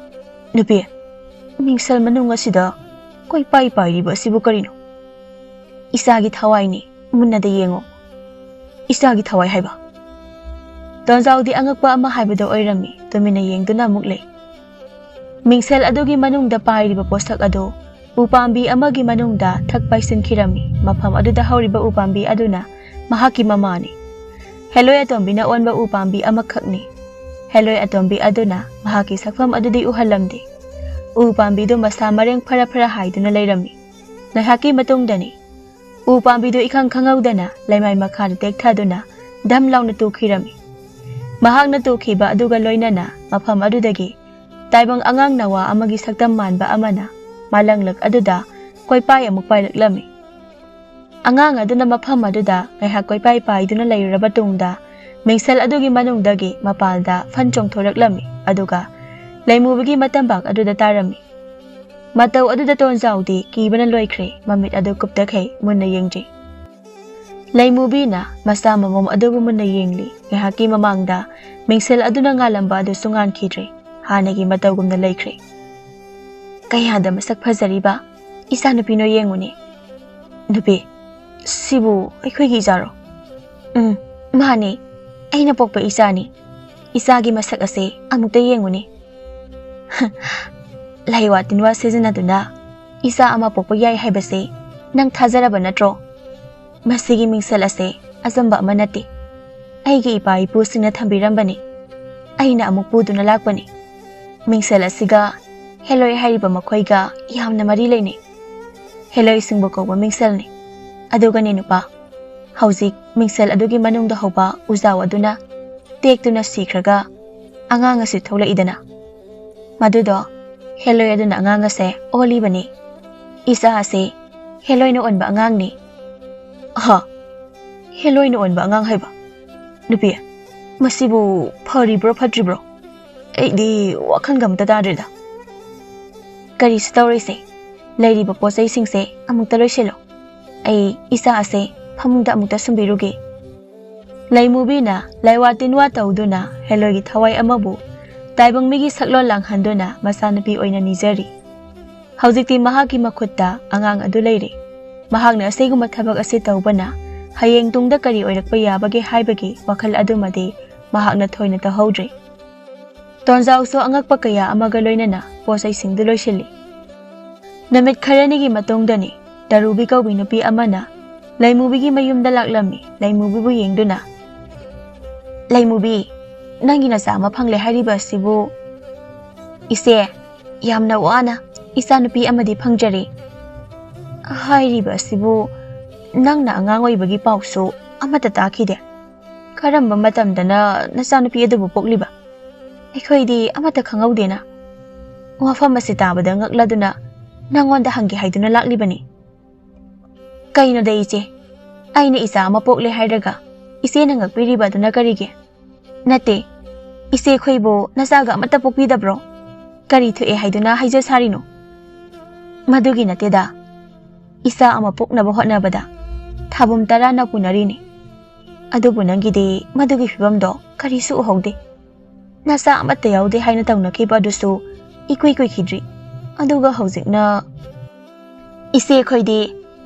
"ꯅꯨꯄꯤ, ꯃꯤꯡꯁꯦꯜ ꯃꯅꯨꯡ ꯑꯁꯤꯗ ꯀꯣꯏꯄꯥꯏ ꯄꯥꯏꯔꯤꯕ ꯑꯁꯤꯕꯨ ꯀꯔꯤꯅꯣ?" "ꯏꯆꯥꯒꯤ ꯊꯋꯥꯏꯅꯤ, ꯃꯨꯟꯅꯗ ꯌꯦꯡꯉꯣ꯫" "ꯏꯆꯥꯒꯤ ꯊꯋꯥꯏ ꯍꯥꯏꯕ?" ꯇꯣꯟꯖꯥꯎꯗꯤ ꯑꯉꯛꯄ ꯑꯃ ꯍꯥꯏꯕꯗꯣ ꯑꯣꯏꯔꯝꯃꯤ꯫ ꯇꯨꯃꯤꯟꯅ ꯌꯦꯡꯗꯨꯅ ꯑꯃꯨꯛ ꯂꯩ꯫ ꯃꯤꯡꯁꯦꯜ ꯑꯗꯨꯒꯤ ꯃꯅꯨꯡꯗ ꯄꯥꯏꯔꯤꯕ ꯄꯣꯠꯁꯛ ꯑꯗꯨ ꯎꯄꯥꯝꯕꯤ ꯑꯃꯒꯤ ꯃꯅꯨꯡꯗ ꯊꯛ ꯄꯥꯏꯁꯤꯟꯈꯤꯔꯝꯃꯤ꯫ ꯃꯐꯝ ꯑꯗꯨꯗ ꯍꯧꯔꯤꯕ ꯎꯄꯥꯝꯕꯤ ꯑꯗꯨꯅ ꯃꯍꯥꯛꯀꯤ ꯃꯃꯥꯅꯤ꯫ ꯍꯦꯂꯣꯏ ꯑꯇꯣꯝꯕꯤꯅ ꯑꯣꯟꯕ ꯎꯄꯥꯝꯕꯤ ꯑꯃꯈꯛꯅꯤ꯫ ꯍꯦꯂꯣꯏ ꯑꯇꯣꯝꯕꯤ ꯑꯗꯨꯅ ꯃꯍꯥꯛꯀꯤ ꯁꯛꯐꯝ ꯑꯗꯨꯗꯤ ꯎꯍꯜꯂꯝꯗꯦ꯫ ꯎꯄꯥꯝꯕꯤꯗꯨ ꯃꯁꯥ ꯃꯔꯦꯡ ꯐꯔ ꯐꯔ ꯍꯥꯏꯗꯨꯅ ꯂꯩꯔꯝꯃꯤ꯫ ꯉꯥꯏꯍꯥꯛꯀꯤ ꯃꯇꯨꯡꯗꯅꯤ ꯎꯄꯥꯝꯕꯤꯗꯨ ꯏꯈꯪ ꯈꯪꯍꯧꯗꯅ ꯂꯩꯃꯥꯏ ꯃꯈꯥꯗ ꯇꯦꯛꯊꯗꯨꯅ ꯙꯝ ꯂꯥꯎꯅ ꯇꯨꯈꯤꯔꯝꯃꯤ꯫ ꯃꯍꯥꯛꯅ ꯇꯨꯈꯤꯕ ꯑꯗꯨꯒ ꯂꯣꯏꯅꯅ ꯃꯐꯝ ꯑꯗꯨꯗꯒꯤ ꯇꯥꯏꯕꯪ ꯑꯉꯥꯡ ꯅꯋꯥ ꯑꯃꯒꯤ ꯁꯛꯇꯝ ꯃꯥꯟꯕ ꯑꯃꯅ ꯃꯥꯂꯪꯂꯛ ꯑꯗꯨꯗ ꯀꯣꯏꯄꯥꯏ ꯑꯃꯨꯛ ꯄꯥꯏꯔꯛꯂꯝꯃꯤ꯫ ꯑꯉꯥꯡ ꯑꯗꯨꯅ ꯃꯐꯝ ꯑꯗꯨꯗ ꯉꯥꯏꯍꯥꯛ ꯀꯣꯏꯄꯥꯏ ꯄꯥꯏꯗꯨꯅ ꯂꯩꯔꯨꯔꯕ ꯇꯨꯡꯗ ꯃꯤꯡꯁꯦꯜ ꯑꯗꯨꯒꯤ ꯃꯅꯨꯡꯗꯒꯤ ꯃꯄꯥꯜꯗ ꯐꯟ ꯆꯣꯡꯊꯣꯔꯛꯂꯝꯃꯤ, ꯑꯗꯨꯒ ꯂꯩꯃꯨꯕꯤꯒꯤ ꯃꯇꯝꯕꯥꯛ ꯑꯗꯨꯗ ꯇꯥꯔꯝꯃꯤ꯫ ꯃꯇꯧ ꯑꯗꯨꯗ ꯇꯣꯟꯖꯥꯎꯗꯤ ꯀꯤꯕꯅ ꯂꯣꯏꯈ꯭ꯔꯦ, ꯃꯃꯤꯠ ꯑꯗꯨ ꯀꯨꯞꯇꯈꯩ ꯃꯨꯟꯅ ꯌꯦꯡꯗ꯭ꯔꯤ꯫ ꯂꯩꯃꯨꯕꯤꯅ ꯃꯆꯥ ꯃꯃꯣꯝ ꯑꯗꯨꯕꯨ ꯃꯨꯟꯅ ꯌꯦꯡꯂꯤ꯫ ꯉꯥꯏꯍꯥꯛꯀꯤ ꯃꯃꯥꯡꯗ ꯃꯤꯡꯁꯦꯜ ꯑꯗꯨꯅ ꯉꯥꯜꯂꯝꯕ ꯑꯗꯨꯁꯨ ꯉꯥꯟꯈꯤꯗ꯭ꯔꯦ, ꯍꯥꯟꯅꯒꯤ ꯃꯇꯧꯒꯨꯝꯅ ꯂꯩꯈ꯭ꯔꯦ꯫ "ꯀꯌꯥꯗ ꯃꯁꯛ ꯐꯖꯔꯤꯕ ꯏꯆꯥꯅꯨꯄꯤꯅꯣ ꯌꯦꯡꯉꯨꯅꯦ꯫" "ꯅꯨꯄꯤ, ꯁꯤꯕꯨ ꯑꯩꯈꯣꯏꯒꯤ ꯏꯆꯥꯔꯣ?" "ꯎꯝ, ꯃꯥꯅꯦ, ꯑꯩꯅ ꯄꯣꯛꯄ ꯏꯆꯥꯅꯤ꯫ ꯏꯆꯥꯒꯤ ꯃꯁꯛ ꯑꯁꯦ ꯑꯃꯨꯛꯇ ꯌꯦꯡꯉꯨꯅꯦ꯫" "ꯂꯩꯋꯥ ꯇꯤꯟꯋꯥ ꯁꯤꯖꯤꯟꯅꯗꯨꯅ ꯏꯆꯥ ꯑꯃ ꯄꯣꯛꯄ ꯌꯥꯏ ꯍꯥꯏꯕꯁꯦ ꯅꯪ ꯊꯥꯖꯔꯕ ꯅꯠꯇ꯭ꯔꯣ? ꯃꯁꯤꯒꯤ ꯃꯤꯡꯁꯦꯜ ꯑꯁꯦ ꯑꯆꯝꯕ ꯑꯃ ꯅꯠꯇꯦ꯫ ꯑꯩꯒꯤ ꯏꯄꯥ ꯏꯄꯨꯁꯤꯡꯅ ꯊꯝꯕꯤꯔꯝꯕꯅꯤ꯫ ꯑꯩꯅ ꯑꯃꯨꯛ ꯄꯨꯗꯨꯅ ꯂꯥꯛꯄꯅꯤ꯫ ꯃꯤꯡꯁꯦꯜ ꯑꯁꯤꯒ ꯍꯦꯂꯣꯏ ꯍꯥꯏꯔꯤꯕ ꯃꯈꯣꯏꯒ ꯌꯥꯝꯅ ꯃꯔꯤ ꯂꯩꯅꯩ꯫ ꯍꯦꯂꯣꯏꯁꯤꯡꯕꯨ ꯀꯧꯕ ꯃꯤꯡꯁꯦꯜꯅꯤ꯫ ꯑꯗꯨꯒꯅꯦ ꯅꯨꯄꯥ, ꯍꯧꯖꯤꯛ ꯃꯤꯡꯁꯦꯜ ꯑꯗꯨꯒꯤ ꯃꯅꯨꯡꯗ ꯍꯧꯕ ꯎꯖꯥꯎ ꯑꯗꯨꯅ ꯇꯦꯛꯇꯨꯅ ꯁꯤꯈ꯭ꯔꯒ ꯑꯉꯥꯡ ꯑꯁꯤ ꯊꯣꯛꯂꯛꯏꯗꯅ, ꯃꯗꯨꯗꯣ ꯍꯦꯂꯣꯏ ꯑꯗꯨꯅ ꯑꯉꯥꯡ ꯑꯁꯦ ꯑꯣꯜꯂꯤꯕꯅꯤ꯫ ꯏꯆꯥ ꯑꯁꯦ ꯍꯦꯂꯣꯏꯅ ꯑꯣꯟꯕ ꯑꯉꯥꯡꯅꯤ꯫" "ꯑꯍ, ꯍꯦꯂꯣꯏꯅ ꯑꯣꯟꯕ ꯑꯉꯥꯡ ꯍꯥꯏꯕ? ꯅꯨꯄꯤ, ꯃꯁꯤꯕꯨ ꯐꯔꯤꯕ꯭ꯔꯣ ꯐꯠꯇ꯭ꯔꯤꯕ꯭ꯔꯣ?" ꯑꯩꯗꯤ ꯋꯥꯈꯜꯒ ꯑꯝꯇ ꯇꯥꯗ꯭ꯔꯦꯗ꯫ ꯀꯔꯤꯁꯨ ꯇꯧꯔꯣꯏꯁꯦ, ꯂꯩꯔꯤꯕ ꯄꯣꯠ ꯆꯩꯁꯤꯡꯁꯦ ꯑꯃꯨꯛꯇ ꯂꯣꯏꯁꯤꯜꯂꯣ꯫ ꯑꯩ ꯏꯆꯥ ꯑꯁꯦ ꯐꯃꯨꯡꯗ ꯑꯃꯨꯛꯇ ꯁꯨꯝꯕꯤꯔꯨꯒꯦ꯫ ꯂꯩꯃꯨꯕꯤꯅ ꯂꯩꯋꯥ ꯇꯤꯟꯋꯥ ꯇꯧꯗꯨꯅ ꯍꯦꯂꯣꯏꯒꯤ ꯊꯋꯥꯏ ꯑꯃꯕꯨ ꯇꯥꯏꯕꯪ ꯃꯤꯒꯤ ꯁꯛꯂꯣꯟ ꯂꯥꯡꯍꯟꯗꯨꯅ ꯃꯆꯥꯅꯨꯄꯤ ꯑꯣꯏꯅ ꯅꯤꯖꯔꯤ꯫ ꯍꯧꯖꯤꯛꯇꯤ ꯃꯍꯥꯛꯀꯤ ꯃꯈꯨꯠꯇ ꯑꯉꯥꯡ ꯑꯗꯨ ꯂꯩꯔꯦ꯫ ꯃꯍꯥꯛꯅ ꯑꯁꯤꯒꯨꯝꯕ ꯊꯕꯛ ꯑꯁꯤ ꯇꯧꯕꯅ ꯍꯌꯦꯡ ꯇꯨꯡꯗ ꯀꯔꯤ ꯑꯣꯏꯔꯛꯄ ꯌꯥꯕꯒꯦ ꯍꯥꯏꯕꯒꯤ ꯋꯥꯈꯜ ꯑꯗꯨꯃꯗꯤ ꯃꯍꯥꯛꯅ ꯊꯣꯏꯅ ꯇꯧꯍꯧꯗ꯭ꯔꯦ꯫ ꯇꯣꯟꯖꯥꯎꯁꯨ ꯑꯉꯛꯄ ꯀꯌꯥ ꯑꯃꯒ ꯂꯣꯏꯅꯅ ꯄꯣꯠ ꯆꯩꯁꯤꯡꯗꯨ ꯂꯣꯏꯁꯤꯜꯂꯤ꯫ ꯅꯨꯃꯤꯠ ꯈꯔꯅꯤꯒꯤ ꯃꯇꯨꯡꯗꯅꯤ ꯇꯔꯨꯕꯤ ꯀꯧꯕꯤ ꯅꯨꯄꯤ ꯑꯃꯅ ꯂꯩꯃꯨꯕꯤꯒꯤ ꯃꯌꯨꯝꯗ ꯂꯥꯛꯂꯝꯃꯤ꯫ ꯂꯩꯃꯨꯕꯤꯕꯨ ꯌꯦꯡꯗꯨꯅ, "ꯂꯩꯃꯨꯕꯤ, ꯅꯪꯒꯤ ꯅꯆꯥ ꯑꯃ ꯐꯪꯂꯦ ꯍꯥꯏꯔꯤꯕ ꯑꯁꯤꯕꯨ?" "ꯏꯆꯦ, ꯌꯥꯝꯅ ꯋꯥꯅ ꯏꯆꯥꯅꯨꯄꯤ ꯑꯃꯗꯤ ꯐꯪꯖꯔꯦ꯫ ꯍꯥꯏꯔꯤꯕ ꯑꯁꯤꯕꯨ ꯅꯪꯅ ꯑꯉꯥꯡ ꯑꯣꯏꯕꯒꯤ ꯄꯥꯎꯁꯨ ꯑꯃꯠꯇ ꯇꯥꯈꯤꯗꯦ꯫ ꯀꯔꯝꯕ ꯃꯇꯝꯗꯅ ꯅꯆꯥꯅꯨꯄꯤ ꯑꯗꯨꯕꯨ ꯄꯣꯛꯂꯤꯕ? ꯑꯩꯈꯣꯏꯗꯤ ꯑꯃꯠꯇ ꯈꯪꯍꯧꯗꯦꯅ꯫ ꯋꯥꯐꯝ ꯑꯁꯤ ꯇꯥꯕꯗ ꯉꯛꯂꯗꯨꯅ ꯅꯪꯉꯣꯟꯗ ꯍꯪꯒꯦ ꯍꯥꯏꯗꯨꯅ ꯂꯥꯛꯂꯤꯕꯅꯤ꯫" "ꯀꯩꯅꯣꯗ ꯏꯆꯦ, ꯑꯩꯅ ꯏꯆꯥ ꯑꯃ ꯄꯣꯛꯂꯦ ꯍꯥꯏꯔꯒ ꯏꯆꯦꯅ ꯉꯛꯄꯤꯔꯤꯕ ꯑꯗꯨꯅ ꯀꯔꯤꯒꯤ?" "ꯅꯠꯇꯦ, ꯏꯆꯦ, ꯑꯩꯈꯣꯏꯕꯨ ꯅꯆꯥꯒ ꯑꯃꯠꯇ ꯄꯣꯛꯄꯤꯗꯕ꯭ꯔꯣ? ꯀꯔꯤ ꯊꯣꯛꯑꯦ ꯍꯥꯏꯗꯨꯅ ꯍꯥꯏꯖ ꯁꯥꯔꯤꯅꯣ?" "ꯃꯗꯨꯒꯤ ꯅꯠꯇꯦꯗ, ꯏꯆꯥ ꯑꯃ ꯄꯣꯛꯅꯕ ꯍꯣꯠꯅꯕꯗ ꯊꯥꯕꯨꯝ ꯇꯔꯥꯅ ꯄꯨꯅꯔꯤꯅꯤ꯫ ꯑꯗꯨꯕꯨ ꯅꯪꯒꯤꯗꯤ ꯃꯗꯨꯒꯤ ꯐꯤꯕꯝꯗꯣ ꯀꯔꯤꯁꯨ ꯎꯍꯧꯗꯦ꯫ ꯅꯆꯥ ꯑꯃꯠꯇ ꯌꯥꯎꯗꯦ ꯍꯥꯏꯅ ꯇꯧꯅꯈꯤꯕ ꯑꯗꯨꯁꯨ ꯏꯀꯨꯏ ꯀꯨꯏꯈꯤꯗ꯭ꯔꯤ꯫ ꯑꯗꯨꯒ ꯍꯧꯖꯤꯛꯅ" "ꯏꯆꯦ, ꯑꯩꯈꯣꯏꯗꯤ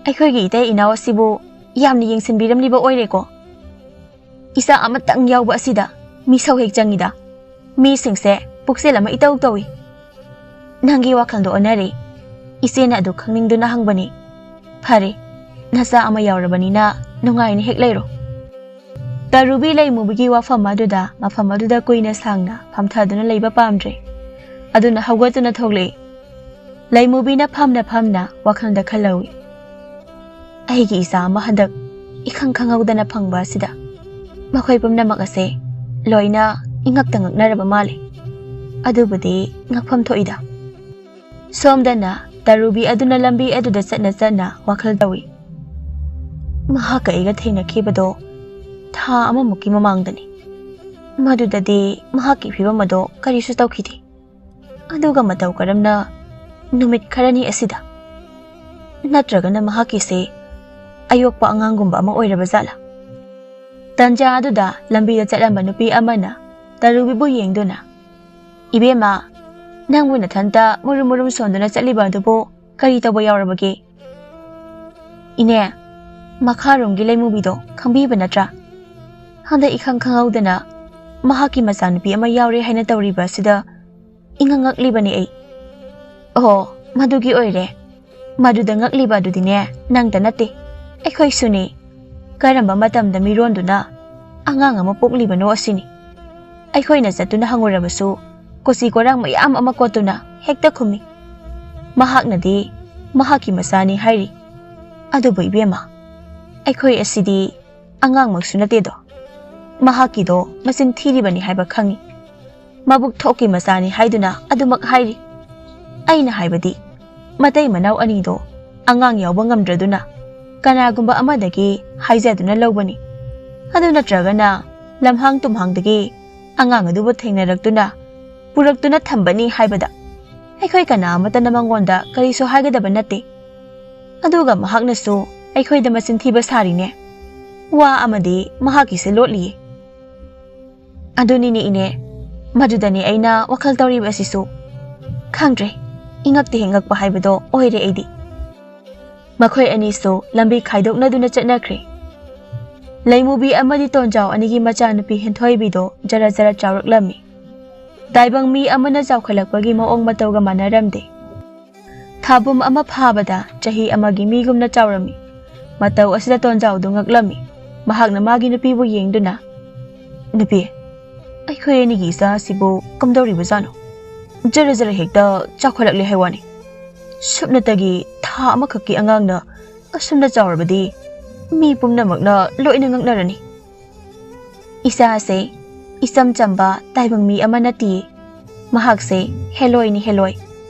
ꯑꯩꯈꯣꯏꯒꯤ ꯏꯇꯩ ꯏꯅꯥꯎ ꯑꯁꯤꯕꯨ ꯌꯥꯝꯅ ꯌꯦꯡꯁꯤꯟꯕꯤꯔꯝꯂꯤꯕ ꯑꯣꯏꯔꯦꯀꯣ꯫ ꯏꯆꯥ ꯑꯃꯇꯪ ꯌꯥꯎꯕ ꯑꯁꯤꯗ ꯃꯤꯁꯧ ꯍꯦꯛ ꯆꯪꯉꯤꯗ꯫ ꯃꯤꯁꯤꯡꯁꯦ ꯄꯨꯛꯆꯦꯜ ꯑꯃ ꯏꯇꯧ ꯇꯧꯏ꯫" "ꯅꯪꯒꯤ ꯋꯥꯈꯜꯗꯣ ꯑꯣꯟꯅꯔꯦ꯫ ꯏꯆꯦꯅ ꯑꯗꯨ ꯈꯪꯅꯤꯡꯗꯨꯅ ꯍꯪꯕꯅꯤ꯫ ꯐꯔꯦ, ꯅꯆꯥ ꯑꯃ ꯌꯥꯎꯔꯕꯅꯤꯅ ꯅꯨꯡꯉꯥꯏꯅ ꯍꯦꯛ ꯂꯩꯔꯣ꯫" ꯇꯔꯨꯕꯤ ꯂꯩꯃꯨꯕꯤꯒꯤ ꯋꯥꯐꯝ ꯑꯗꯨꯗ ꯃꯐꯝ ꯑꯗꯨꯗ ꯀꯨꯏꯅ ꯁꯥꯡꯅ ꯐꯝꯊꯗꯨꯅ ꯂꯩꯕ ꯄꯥꯝꯗ꯭ꯔꯦ꯫ ꯑꯗꯨꯅ ꯍꯧꯒꯠꯇꯨꯅ ꯊꯣꯛꯂꯛꯏ꯫ ꯂꯩꯃꯨꯕꯤꯅ ꯐꯝꯅ ꯐꯝꯅ ꯋꯥꯈꯜꯗ ꯈꯜꯍꯧꯏ, "ꯑꯩꯒꯤ ꯏꯆꯥ ꯑꯃ ꯍꯟꯗꯛ ꯏꯈꯪ ꯈꯪꯍꯧꯗꯅ ꯐꯪꯕ ꯑꯁꯤꯗ ꯃꯈꯣꯏ ꯄꯨꯝꯅꯃꯛ ꯑꯁꯦ ꯂꯣꯏꯅ ꯏꯉꯛꯇ ꯉꯛꯅꯔꯕ ꯃꯥꯜꯂꯦ꯫ ꯑꯗꯨꯕꯨꯗꯤ ꯉꯛꯐꯝ ꯊꯣꯛꯏꯗ꯫" ꯁꯣꯝꯗꯅ ꯇꯔꯨꯕꯤ ꯑꯗꯨꯅ ꯂꯝꯕꯤ ꯑꯗꯨꯗ ꯆꯠꯅ ꯆꯠꯅ ꯋꯥꯈꯜ ꯇꯧꯏ꯫ "ꯃꯍꯥꯛꯀ ꯑꯩꯒ ꯊꯦꯡꯅꯈꯤꯕꯗꯣ ꯊꯥ ꯑꯃꯃꯨꯛꯀꯤ ꯃꯃꯥꯡꯗꯅꯤ꯫ ꯃꯗꯨꯗꯗꯤ ꯃꯍꯥꯛꯀꯤ ꯐꯤꯕꯝ ꯑꯗꯣ ꯀꯔꯤꯁꯨ ꯇꯧꯈꯤꯗꯦ꯫ ꯑꯗꯨꯒ ꯃꯇꯧ ꯀꯔꯝꯅ ꯅꯨꯃꯤꯠ ꯈꯔꯅꯤ ꯑꯁꯤꯗ? ꯅꯠꯇ꯭ꯔꯒꯅ ꯃꯍꯥꯛꯀꯤꯁꯦ ꯑꯌꯣꯛꯄ ꯑꯉꯥꯡꯒꯨꯝꯕ ꯑꯃ ꯑꯣꯏꯔꯕ ꯖꯥꯠꯂꯥ? ꯇꯟꯖꯥ ꯑꯗꯨꯗ ꯂꯝꯕꯤꯗ ꯆꯠꯂꯝꯕ ꯅꯨꯄꯤ ꯑꯃꯅ ꯇꯔꯨꯕꯤꯕꯨ ꯌꯦꯡꯗꯨꯅ, "ꯏꯕꯦꯝꯃ, ꯅꯪꯕꯨ ꯅꯊꯟꯇ ꯃꯨꯔꯨꯝ ꯃꯨꯔꯨꯝ ꯁꯣꯟꯗꯨꯅ ꯆꯠꯂꯤꯕ ꯑꯗꯨꯕꯨ ꯀꯔꯤ ꯇꯧꯕ ꯌꯥꯎꯔꯕꯒꯦ?" "ꯏꯅꯦ, ꯃꯈꯥꯔꯣꯝꯒꯤ ꯂꯩꯃꯨꯕꯤꯗꯣ ꯈꯪꯕꯤꯕ ꯅꯠꯇ꯭ꯔꯥ? ꯍꯟꯗꯛ ꯏꯈꯪ ꯈꯪꯍꯧꯗꯅ ꯃꯍꯥꯛꯀꯤ ꯃꯆꯥꯅꯨꯄꯤ ꯑꯃ ꯌꯥꯎꯔꯦ ꯍꯥꯏꯅ ꯇꯧꯔꯤꯕ ꯑꯁꯤꯗ ꯏꯉꯛ ꯉꯛꯂꯤꯕꯅꯤ ꯑꯩ꯫" "ꯑꯣ, ꯃꯗꯨꯒꯤ ꯑꯣꯏꯔꯦ꯫ ꯃꯗꯨꯗ ꯉꯛꯂꯤꯕ ꯑꯗꯨꯗꯤꯅꯦ, ꯅꯪꯇ ꯅꯠꯇꯦ, ꯑꯩꯈꯣꯏꯁꯨꯅꯤ꯫ ꯀꯔꯝꯕ ꯃꯇꯝꯗ ꯃꯤꯔꯣꯟꯗꯨꯅ ꯑꯉꯥꯡ ꯑꯃ ꯄꯣꯛꯂꯤꯕꯅꯣ ꯑꯁꯤꯅꯤ꯫" ꯑꯩꯈꯣꯏꯅ ꯆꯠꯇꯨꯅ ꯍꯪꯉꯨꯔꯕꯁꯨ ꯀꯣꯆꯤ ꯀꯣꯔꯥꯡ ꯃꯌꯥꯝ ꯑꯃ ꯀꯣꯠꯇꯨꯅ ꯍꯦꯛꯇ ꯈꯨꯝꯃꯤ꯫ ꯃꯍꯥꯛꯅꯗꯤ ꯃꯍꯥꯛꯀꯤ ꯃꯆꯥꯅꯤ ꯍꯥꯏꯔꯤ꯫ ꯑꯗꯨꯕꯨ ꯏꯕꯦꯝꯃ, ꯑꯩꯈꯣꯏ ꯑꯁꯤꯗꯤ ꯑꯉꯥꯡꯃꯛꯁꯨ ꯅꯠꯇꯦꯗꯣ꯫ ꯃꯍꯥꯛꯀꯤꯗꯣ ꯃꯆꯤꯟ ꯊꯤꯔꯤꯕꯅꯤ ꯍꯥꯏꯕ ꯈꯪꯏ꯫ ꯃꯕꯨꯛ ꯊꯣꯛꯀꯤ ꯃꯆꯥꯅꯤ ꯍꯥꯏꯗꯨꯅ ꯑꯗꯨꯃꯛ ꯍꯥꯏꯔꯤ꯫ ꯑꯩꯅ ꯍꯥꯏꯕꯗꯤ, ꯃꯇꯩ ꯃꯅꯥꯎ ꯑꯅꯤꯗꯣ ꯑꯉꯥꯡ ꯌꯥꯎꯕ ꯉꯝꯗ꯭ꯔꯗꯨꯅ ꯀꯅꯥꯒꯨꯝꯕ ꯑꯃꯗꯒꯤ ꯍꯥꯏꯖꯗꯨꯅ ꯂꯧꯕꯅꯤ꯫ ꯑꯗꯨ ꯅꯠꯇ꯭ꯔꯒꯅ ꯂꯝꯍꯥꯡ ꯇꯨꯝꯍꯥꯡꯗꯒꯤ ꯑꯉꯥꯡ ꯑꯗꯨꯕꯨ ꯊꯦꯡꯅꯔꯛꯇꯨꯅ ꯄꯨꯔꯛꯇꯨꯅ ꯊꯝꯕꯅꯤ ꯍꯥꯏꯕꯗ ꯑꯩꯈꯣꯏ ꯀꯅꯥ ꯑꯃꯠꯇꯅ ꯃꯉꯣꯟꯗ ꯀꯔꯤꯁꯨ ꯍꯥꯏꯒꯗꯕ ꯅꯠꯇꯦ꯫ ꯑꯗꯨꯒ ꯃꯍꯥꯛꯅꯁꯨ ꯑꯩꯈꯣꯏꯗ ꯃꯆꯤꯟ ꯊꯤꯕ ꯁꯥꯔꯤꯅꯦ꯫ ꯋꯥ ꯑꯃꯗꯤ ꯃꯍꯥꯛꯀꯤꯁꯦ ꯂꯣꯠꯂꯤꯌꯦ꯫ ꯑꯗꯨꯅꯤꯅꯦ ꯏꯅꯦ, ꯃꯗꯨꯗꯅꯦ ꯑꯩꯅ ꯋꯥꯈꯜ ꯇꯧꯔꯤꯕ ꯑꯁꯤꯁꯨ꯫ ꯈꯪꯗ꯭ꯔꯦ, ꯏꯉꯛꯇ ꯍꯦꯛ ꯉꯛꯄ ꯍꯥꯏꯕꯗꯣ ꯑꯣꯏꯔꯦ ꯑꯩꯗꯤ꯫ ꯃꯈꯣꯏ ꯑꯅꯤꯁꯨ ꯂꯝꯕꯤ ꯈꯥꯏꯗꯣꯛꯅꯗꯨꯅ ꯆꯠꯅꯈ꯭ꯔꯦ꯫ ꯂꯩꯃꯨꯕꯤ ꯑꯃꯗꯤ ꯇꯣꯟꯖꯥꯎ ꯑꯅꯤꯒꯤ ꯃꯆꯥꯅꯨꯄꯤ ꯍꯦꯟꯊꯣꯏꯕꯤꯗꯣ ꯖꯔ ꯖꯔ ꯆꯥꯎꯔꯛꯂꯝꯃꯤ꯫ ꯇꯥꯏꯕꯪ ꯃꯤ ꯑꯃꯅ ꯆꯥꯎꯈꯠꯂꯛꯄꯒꯤ ꯃꯑꯣꯡ ꯃꯇꯧꯒ ꯃꯥꯟꯅꯔꯝꯗꯦ꯫ ꯊꯥꯕꯨꯝ ꯑꯃ ꯐꯥꯕꯗ ꯆꯍꯤ ꯑꯃꯒꯤ ꯃꯤꯒꯨꯝꯅ ꯆꯥꯎꯔꯝꯃꯤ꯫ ꯃꯇꯧ ꯑꯁꯤꯗ ꯇꯣꯟꯖꯥꯎꯗꯨ ꯉꯛꯂꯝꯃꯤ꯫ ꯃꯍꯥꯛꯅ ꯃꯥꯒꯤ ꯅꯨꯄꯤꯕꯨ ꯌꯦꯡꯗꯨꯅ, "ꯅꯨꯄꯤ, ꯑꯩꯈꯣꯏ ꯑꯅꯤꯒꯤ ꯏꯆꯥ ꯑꯁꯤꯕꯨ ꯀꯝꯗꯧꯔꯤꯕꯖꯥꯠꯅꯣ? ꯖꯔ ꯖꯔ ꯍꯦꯛꯇ ꯆꯥꯎꯈꯠꯂꯛꯂꯦ ꯍꯥꯏ ꯋꯥꯅꯤ꯫ ꯁꯨꯞꯅꯇꯒꯤ ꯊꯥ ꯑꯃꯈꯛꯀꯤ ꯑꯉꯥꯡꯅ ꯑꯁꯨꯝꯅ ꯆꯥꯎꯔꯕꯗꯤ ꯃꯤ ꯄꯨꯝꯅꯃꯛꯅ ꯂꯣꯏꯅ ꯉꯛꯅꯔꯅꯤ꯫" ꯏꯆꯥꯁꯦ ꯏꯆꯝ ꯆꯝꯕ ꯇꯥꯏꯕꯪ ꯃꯤ ꯑꯃ ꯅꯠꯇꯤꯌꯦ꯫ ꯃꯍꯥꯛꯁꯦ ꯍꯦꯂꯣꯏꯅꯤ, ꯍꯦꯂꯣꯏ꯫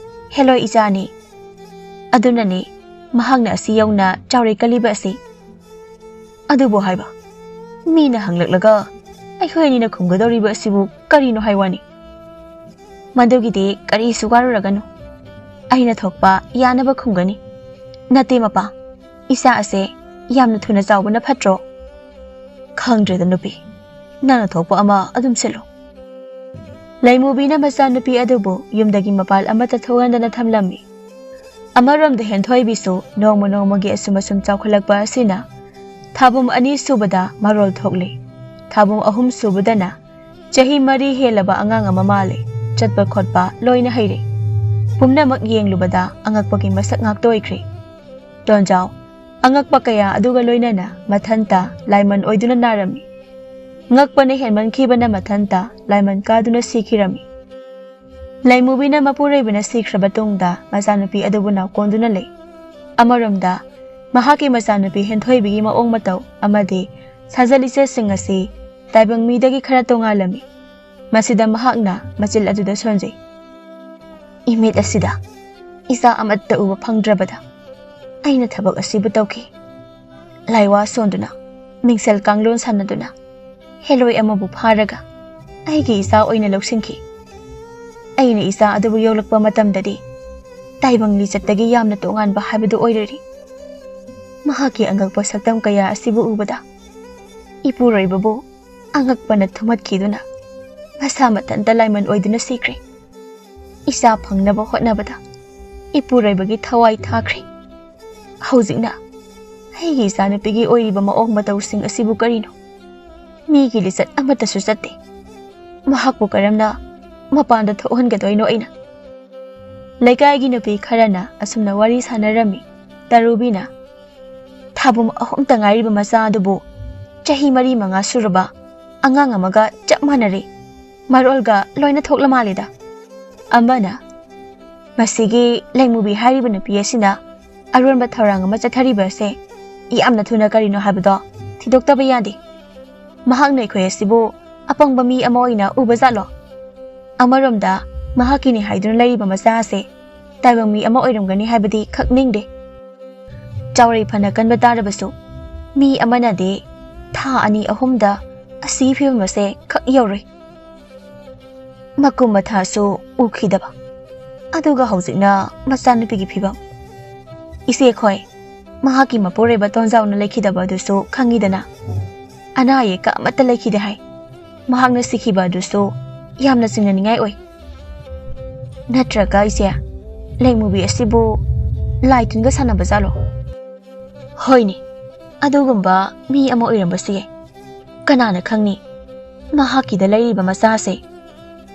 ꯍꯦꯂꯣꯏ ꯏꯆꯥꯅꯤ꯫ ꯑꯗꯨꯅꯅꯦ ꯃꯍꯥꯛꯅ ꯑꯁꯤ ꯌꯧꯅ ꯆꯥꯎꯔꯦ ꯀꯜꯂꯤꯕ ꯑꯁꯤ꯫ ꯑꯗꯨꯕꯨ ꯍꯥꯏꯕ, ꯃꯤꯅ ꯍꯪꯂꯛꯂꯒ ꯑꯩꯈꯣꯏ ꯑꯅꯤꯅ ꯈꯨꯝꯒꯗꯧꯔꯤꯕ ꯑꯁꯤꯕꯨ ꯀꯔꯤꯅꯣ ꯍꯥꯏ ꯋꯥꯅꯤ? ꯃꯗꯨꯒꯤꯗꯤ ꯀꯔꯤꯁꯨ ꯋꯥꯔꯨꯔꯒꯅꯨ, ꯑꯩꯅ ꯊꯣꯛꯄ ꯌꯥꯅꯕ ꯈꯨꯝꯒꯅꯤ꯫ ꯅꯠꯇꯦ ꯃꯄꯥ, ꯏꯆꯥ ꯑꯁꯦ ꯌꯥꯝꯅ ꯊꯨꯅ ꯆꯥꯎꯕꯅ ꯐꯠꯇ꯭ꯔꯣ? ꯈꯪꯗ꯭ꯔꯦꯗ ꯅꯨꯄꯤ, ꯅꯪꯅ ꯊꯣꯛꯄ ꯑꯃ ꯑꯗꯨꯝ ꯁꯤꯜꯂꯨ꯫ ꯂꯩꯃꯨꯕꯤꯅ ꯃꯆꯥꯅꯨꯄꯤ ꯑꯗꯨꯕꯨ ꯌꯨꯝꯗꯒꯤ ꯃꯄꯥꯜ ꯑꯃꯠꯇ ꯊꯣꯛꯍꯟꯗꯅ ꯊꯝꯂꯝꯃꯤ꯫ ꯑꯃꯔꯣꯝꯗ ꯍꯦꯟꯊꯣꯏꯕꯤꯁꯨ ꯅꯣꯡꯃ ꯅꯣꯡꯃꯒꯤ ꯑꯁꯨꯝ ꯑꯁꯨꯝ ꯆꯥꯎꯈꯠꯂꯛꯄ ꯑꯁꯤꯅ ꯊꯥꯕꯨꯝ ꯑꯅꯤ ꯁꯨꯕꯗ ꯃꯔꯣꯜ ꯊꯣꯛꯂꯤ꯫ ꯊꯥꯕꯨꯝ ꯑꯍꯨꯝ ꯁꯨꯕꯗꯅ ꯆꯍꯤ ꯃꯔꯤ ꯍꯦꯜꯂꯕ ꯑꯉꯥꯡ ꯑꯃ ꯃꯥꯜꯂꯤ꯫ ꯆꯠꯄ ꯈꯣꯠꯄ ꯂꯣꯏꯅ ꯍꯩꯔꯦ꯫ ꯄꯨꯝꯅꯃꯛ ꯌꯦꯡꯂꯨꯕꯗ ꯑꯉꯛꯄꯒꯤ ꯃꯁꯛ ꯉꯥꯛꯇ ꯑꯣꯏꯈ꯭ꯔꯦ꯫ ꯇꯣꯟꯖꯥꯎ, ꯑꯉꯛꯄ ꯀꯌꯥ ꯑꯗꯨꯒ ꯂꯣꯏꯅꯅ ꯃꯊꯟꯇ ꯂꯥꯏꯃꯟ ꯑꯣꯏꯗꯨꯅ ꯅꯥꯔꯝꯃꯤ꯫ ꯉꯛꯄꯅ ꯍꯦꯟꯃꯟꯈꯤꯕꯅ ꯃꯊꯟꯇ ꯂꯥꯏꯃꯟ ꯀꯥꯗꯨꯅ ꯁꯤꯈꯤꯔꯝꯃꯤ꯫ ꯂꯩꯃꯨꯕꯤꯅ ꯃꯄꯨꯔꯣꯏꯕꯅ ꯁꯤꯈ꯭ꯔꯕ ꯇꯨꯡꯗ ꯃꯆꯥꯅꯨꯄꯤ ꯑꯗꯨꯕꯨ ꯅꯥꯎꯀꯣꯟꯗꯨꯅ ꯂꯩ꯫ ꯑꯃꯔꯣꯝꯗ, ꯃꯍꯥꯛꯀꯤ ꯃꯆꯥꯅꯨꯄꯤ ꯍꯦꯟꯊꯣꯏꯕꯤꯒꯤ ꯃꯑꯣꯡ ꯃꯇꯧ ꯑꯃꯗꯤ ꯁꯥꯖꯠ ꯂꯤꯆꯠꯁꯤꯡ ꯑꯁꯤ ꯇꯥꯏꯕꯪ ꯃꯤꯗꯒꯤ ꯈꯔ ꯇꯣꯉꯥꯜꯂꯝꯃꯤ꯫ ꯃꯁꯤꯗ ꯃꯍꯥꯛꯅ ꯃꯆꯤꯜ ꯑꯗꯨꯗ ꯁꯣꯟꯖꯩ꯫ ꯏꯃꯤꯠ ꯑꯁꯤꯗ ꯏꯆꯥ ꯑꯃꯠꯇ ꯎꯕ ꯐꯪꯗ꯭ꯔꯕꯗ ꯑꯩꯅ ꯊꯕꯛ ꯑꯁꯤꯕꯨ ꯇꯧꯈꯤ꯫ ꯂꯥꯏꯋꯥ ꯁꯣꯟꯗꯨꯅ, ꯃꯤꯡꯁꯦꯜ ꯀꯥꯡꯂꯣꯟ ꯁꯥꯟꯅꯗꯨꯅ, ꯍꯦꯂꯣꯏ ꯑꯃꯕꯨ ꯐꯥꯔꯒ ꯑꯩꯒꯤ ꯏꯆꯥ ꯑꯣꯏꯅ ꯂꯧꯁꯤꯟꯈꯤ꯫ ꯑꯩꯅ ꯏꯆꯥ ꯑꯗꯨꯕꯨ ꯌꯣꯛꯂꯛꯄ ꯃꯇꯝꯗꯗꯤ ꯇꯥꯏꯕꯪ ꯂꯤꯆꯠꯇꯒꯤ ꯌꯥꯝꯅ ꯇꯣꯉꯥꯟꯕ ꯍꯥꯏꯕꯗꯨ ꯑꯣꯏꯔꯔꯤ꯫ ꯃꯍꯥꯛꯀꯤ ꯑꯉꯛꯄ ꯁꯛꯇꯝ ꯀꯌꯥ ꯑꯁꯤꯕꯨ ꯎꯕꯗ ꯏꯄꯨꯔꯣꯏꯕꯕꯨ ꯑꯉꯛꯄꯅ ꯊꯨꯝꯍꯠꯈꯤꯗꯨꯅ ꯃꯁꯥ ꯃꯊꯟꯇ ꯂꯥꯏꯃꯟ ꯑꯣꯏꯗꯨꯅ ꯁꯤꯈ꯭ꯔꯦ꯫ ꯏꯆꯥ ꯐꯪꯅꯕ ꯍꯣꯠꯅꯕꯗ ꯏꯄꯨꯔꯣꯏꯕꯒꯤ ꯊꯋꯥꯏ ꯊꯥꯈ꯭ꯔꯦ꯫ ꯍꯧꯖꯤꯛꯅ ꯑꯩꯒꯤ ꯏꯆꯥꯅꯨꯄꯤꯒꯤ ꯑꯣꯏꯔꯤꯕ ꯃꯑꯣꯡ ꯃꯇꯧꯁꯤꯡ ꯑꯁꯤꯕꯨ ꯀꯔꯤꯅꯣ? ꯃꯤꯒꯤ ꯂꯤꯆꯠ ꯑꯃꯠꯇꯁꯨ ꯆꯠꯇꯦ꯫ ꯃꯍꯥꯛꯄꯨ ꯀꯔꯝꯅ ꯃꯄꯥꯟꯗ ꯊꯣꯛꯍꯟꯒꯗꯣꯏꯅꯣ ꯑꯩꯅ? ꯂꯩꯀꯥꯏꯒꯤ ꯅꯨꯄꯤ ꯈꯔꯅ ꯑꯁꯨꯝꯅ ꯋꯥꯔꯤ ꯁꯥꯟꯅꯔꯝꯃꯤ꯫ ꯇꯔꯨꯕꯤꯅ, "ꯊꯥꯕꯨꯝ ꯑꯍꯨꯝꯇ ꯉꯥꯏꯔꯤꯕ ꯃꯆꯥ ꯑꯗꯨꯕꯨ ꯆꯍꯤ ꯃꯔꯤ ꯃꯉꯥ ꯁꯨꯔꯕ ꯑꯉꯥꯡ ꯑꯃꯒ ꯆꯞ ꯃꯥꯟꯅꯔꯦ꯫ ꯃꯔꯣꯜꯒ ꯂꯣꯏꯅ ꯊꯣꯛꯂ ꯃꯥꯜꯂꯦꯗ꯫" ꯑꯃꯅ, "ꯃꯁꯤꯒꯤ ꯂꯩꯃꯨꯕꯤ ꯍꯥꯏꯔꯤꯕ ꯅꯨꯄꯤ ꯑꯁꯤꯅ ꯑꯔꯣꯟꯕ ꯊꯧꯔꯥꯡ ꯑꯃ ꯆꯠꯊꯔꯤꯕ ꯑꯁꯦ ꯌꯥꯝꯅ ꯊꯨꯅ ꯀꯔꯤꯅꯣ ꯍꯥꯏꯕꯗꯣ ꯊꯤꯗꯣꯛꯇꯕ ꯌꯥꯗꯦ꯫ ꯃꯍꯥꯛꯅ ꯑꯩꯈꯣꯏ ꯑꯁꯤꯕꯨ ꯑꯄꯪꯕ ꯃꯤ ꯑꯃ ꯑꯣꯏꯅ ꯎꯕ ꯖꯥꯠꯂꯣ? ꯑꯃꯔꯣꯝꯗ ꯃꯍꯥꯛꯀꯤꯅꯤ ꯍꯥꯏꯗꯨꯅ ꯂꯩꯔꯤꯕ ꯃꯆꯥ ꯑꯁꯦ ꯇꯥꯏꯕꯪ ꯃꯤ ꯑꯃ ꯑꯣꯏꯔꯝꯒꯅꯤ ꯍꯥꯏꯕꯗꯤ ꯈꯛ ꯅꯤꯡꯗꯦ꯫ ꯆꯥꯎꯔꯩ ꯐꯅ ꯀꯟꯕ ꯇꯥꯔꯕꯁꯨ ꯃꯤ ꯑꯃꯅꯗꯤ ꯊꯥ ꯑꯅꯤ ꯑꯍꯨꯝꯗ ꯑꯁꯤꯒꯤ ꯐꯤꯕꯝ ꯑꯁꯦ ꯈꯛ ꯌꯧꯔꯨꯏ꯫ ꯃꯀꯨꯝ ꯃꯊꯥꯁꯨ ꯎꯈꯤꯗꯕ꯫ ꯑꯗꯨꯒ ꯍꯧꯖꯤꯛꯅ ꯃꯆꯥꯅꯨꯄꯤꯒꯤ ꯐꯤꯕꯝ꯫ ꯏꯆꯦꯈꯣꯏ, ꯃꯍꯥꯛꯀꯤ ꯃꯄꯨꯔꯣꯏꯕ ꯇꯣꯟꯖꯥꯎꯅ ꯂꯩꯈꯤꯗꯕ ꯑꯗꯨꯁꯨ ꯈꯪꯉꯤꯗꯅ꯫ ꯑꯅꯥ ꯑꯌꯦꯛꯀ ꯑꯃꯠꯇ ꯂꯩꯈꯤꯗꯦ ꯍꯥꯏ꯫ ꯃꯍꯥꯛꯅ ꯁꯤꯈꯤꯕ ꯑꯗꯨꯁꯨ ꯌꯥꯝꯅ ꯆꯤꯡꯅꯅꯤꯡꯉꯥꯏ ꯑꯣꯏ꯫ ꯅꯠꯇ꯭ꯔꯒ ꯏꯆꯦ, ꯂꯩꯃꯨꯕꯤ ꯑꯁꯤꯕꯨ ꯂꯥꯏ ꯇꯤꯟꯒ ꯁꯥꯟꯅꯕ ꯖꯥꯠꯂꯣ? ꯍꯣꯏꯅꯦ, ꯑꯗꯨꯒꯨꯝꯕ ꯃꯤ ꯑꯃ ꯑꯣꯏꯔꯝꯕꯁꯨ ꯌꯥꯏ꯫ ꯀꯅꯥꯅ ꯈꯪꯅꯤ? ꯃꯍꯥꯛꯀꯤꯗ ꯂꯩꯔꯤꯕ ꯃꯆꯥꯁꯦ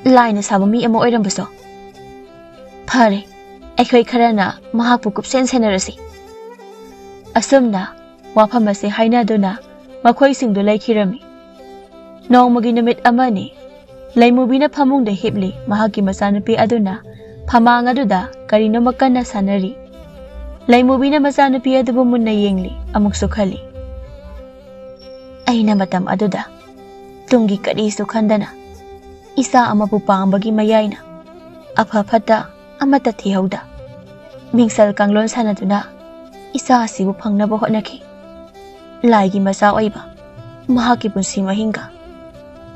ꯂꯥꯏꯅ ꯁꯥꯕ ꯃꯤ ꯑꯃ ꯑꯣꯏꯔꯝꯕꯁꯨ꯫ ꯐꯔꯦ, ꯑꯩꯈꯣꯏ ꯈꯔꯅ ꯃꯍꯥꯛꯄꯨ ꯀꯨꯞꯁꯦꯟ ꯁꯦꯟꯅꯔꯁꯤ꯫ ꯑꯁꯨꯝꯅ ꯋꯥꯐꯝ ꯑꯁꯤ ꯍꯥꯏꯅꯗꯨꯅ ꯃꯈꯣꯏꯁꯤꯡꯗꯨ ꯂꯩꯈꯤꯔꯝꯃꯤ꯫ ꯅꯣꯡꯃꯒꯤ ꯅꯨꯃꯤꯠ ꯑꯃꯅꯤ꯫ ꯂꯩꯃꯨꯕꯤꯅ ꯐꯃꯨꯡꯗ ꯍꯤꯞꯂꯤ꯫ ꯃꯍꯥꯛꯀꯤ ꯃꯆꯥꯅꯨꯄꯤ ꯑꯗꯨꯅ ꯐꯃꯥꯡ ꯑꯗꯨꯗ ꯀꯔꯤꯅꯣꯃ ꯀꯟꯅ ꯁꯥꯟꯅꯔꯤ꯫ ꯂꯩꯃꯨꯕꯤꯅ ꯃꯆꯥꯅꯨꯄꯤ ꯑꯗꯨꯕꯨ ꯃꯨꯟꯅ ꯌꯦꯡꯂꯤ꯫ ꯑꯃꯨꯛꯁꯨ ꯈꯜꯂꯤ, "ꯑꯩꯅ ꯃꯇꯝ ꯑꯗꯨꯗ ꯇꯨꯡꯒꯤ ꯀꯔꯤꯁꯨ ꯈꯟꯗꯅ ꯏꯆꯥ ꯑꯃꯕꯨ ꯄꯥꯝꯕꯒꯤ ꯃꯌꯥꯏꯅ ꯑꯐ ꯐꯠꯇ ꯑꯃꯠꯇ ꯊꯤꯍꯧꯗ ꯃꯤꯡꯁꯦꯜ ꯀꯥꯡꯂꯣꯟ ꯁꯥꯟꯅꯗꯨꯅ ꯏꯆꯥ ꯑꯁꯤꯕꯨ ꯐꯪꯅꯕ ꯍꯣꯠꯅꯈꯤ꯫ ꯂꯥꯏꯒꯤ ꯃꯆꯥ ꯑꯣꯏꯕ ꯃꯍꯥꯛꯀꯤ ꯄꯨꯟꯁꯤ ꯃꯍꯤꯡꯒ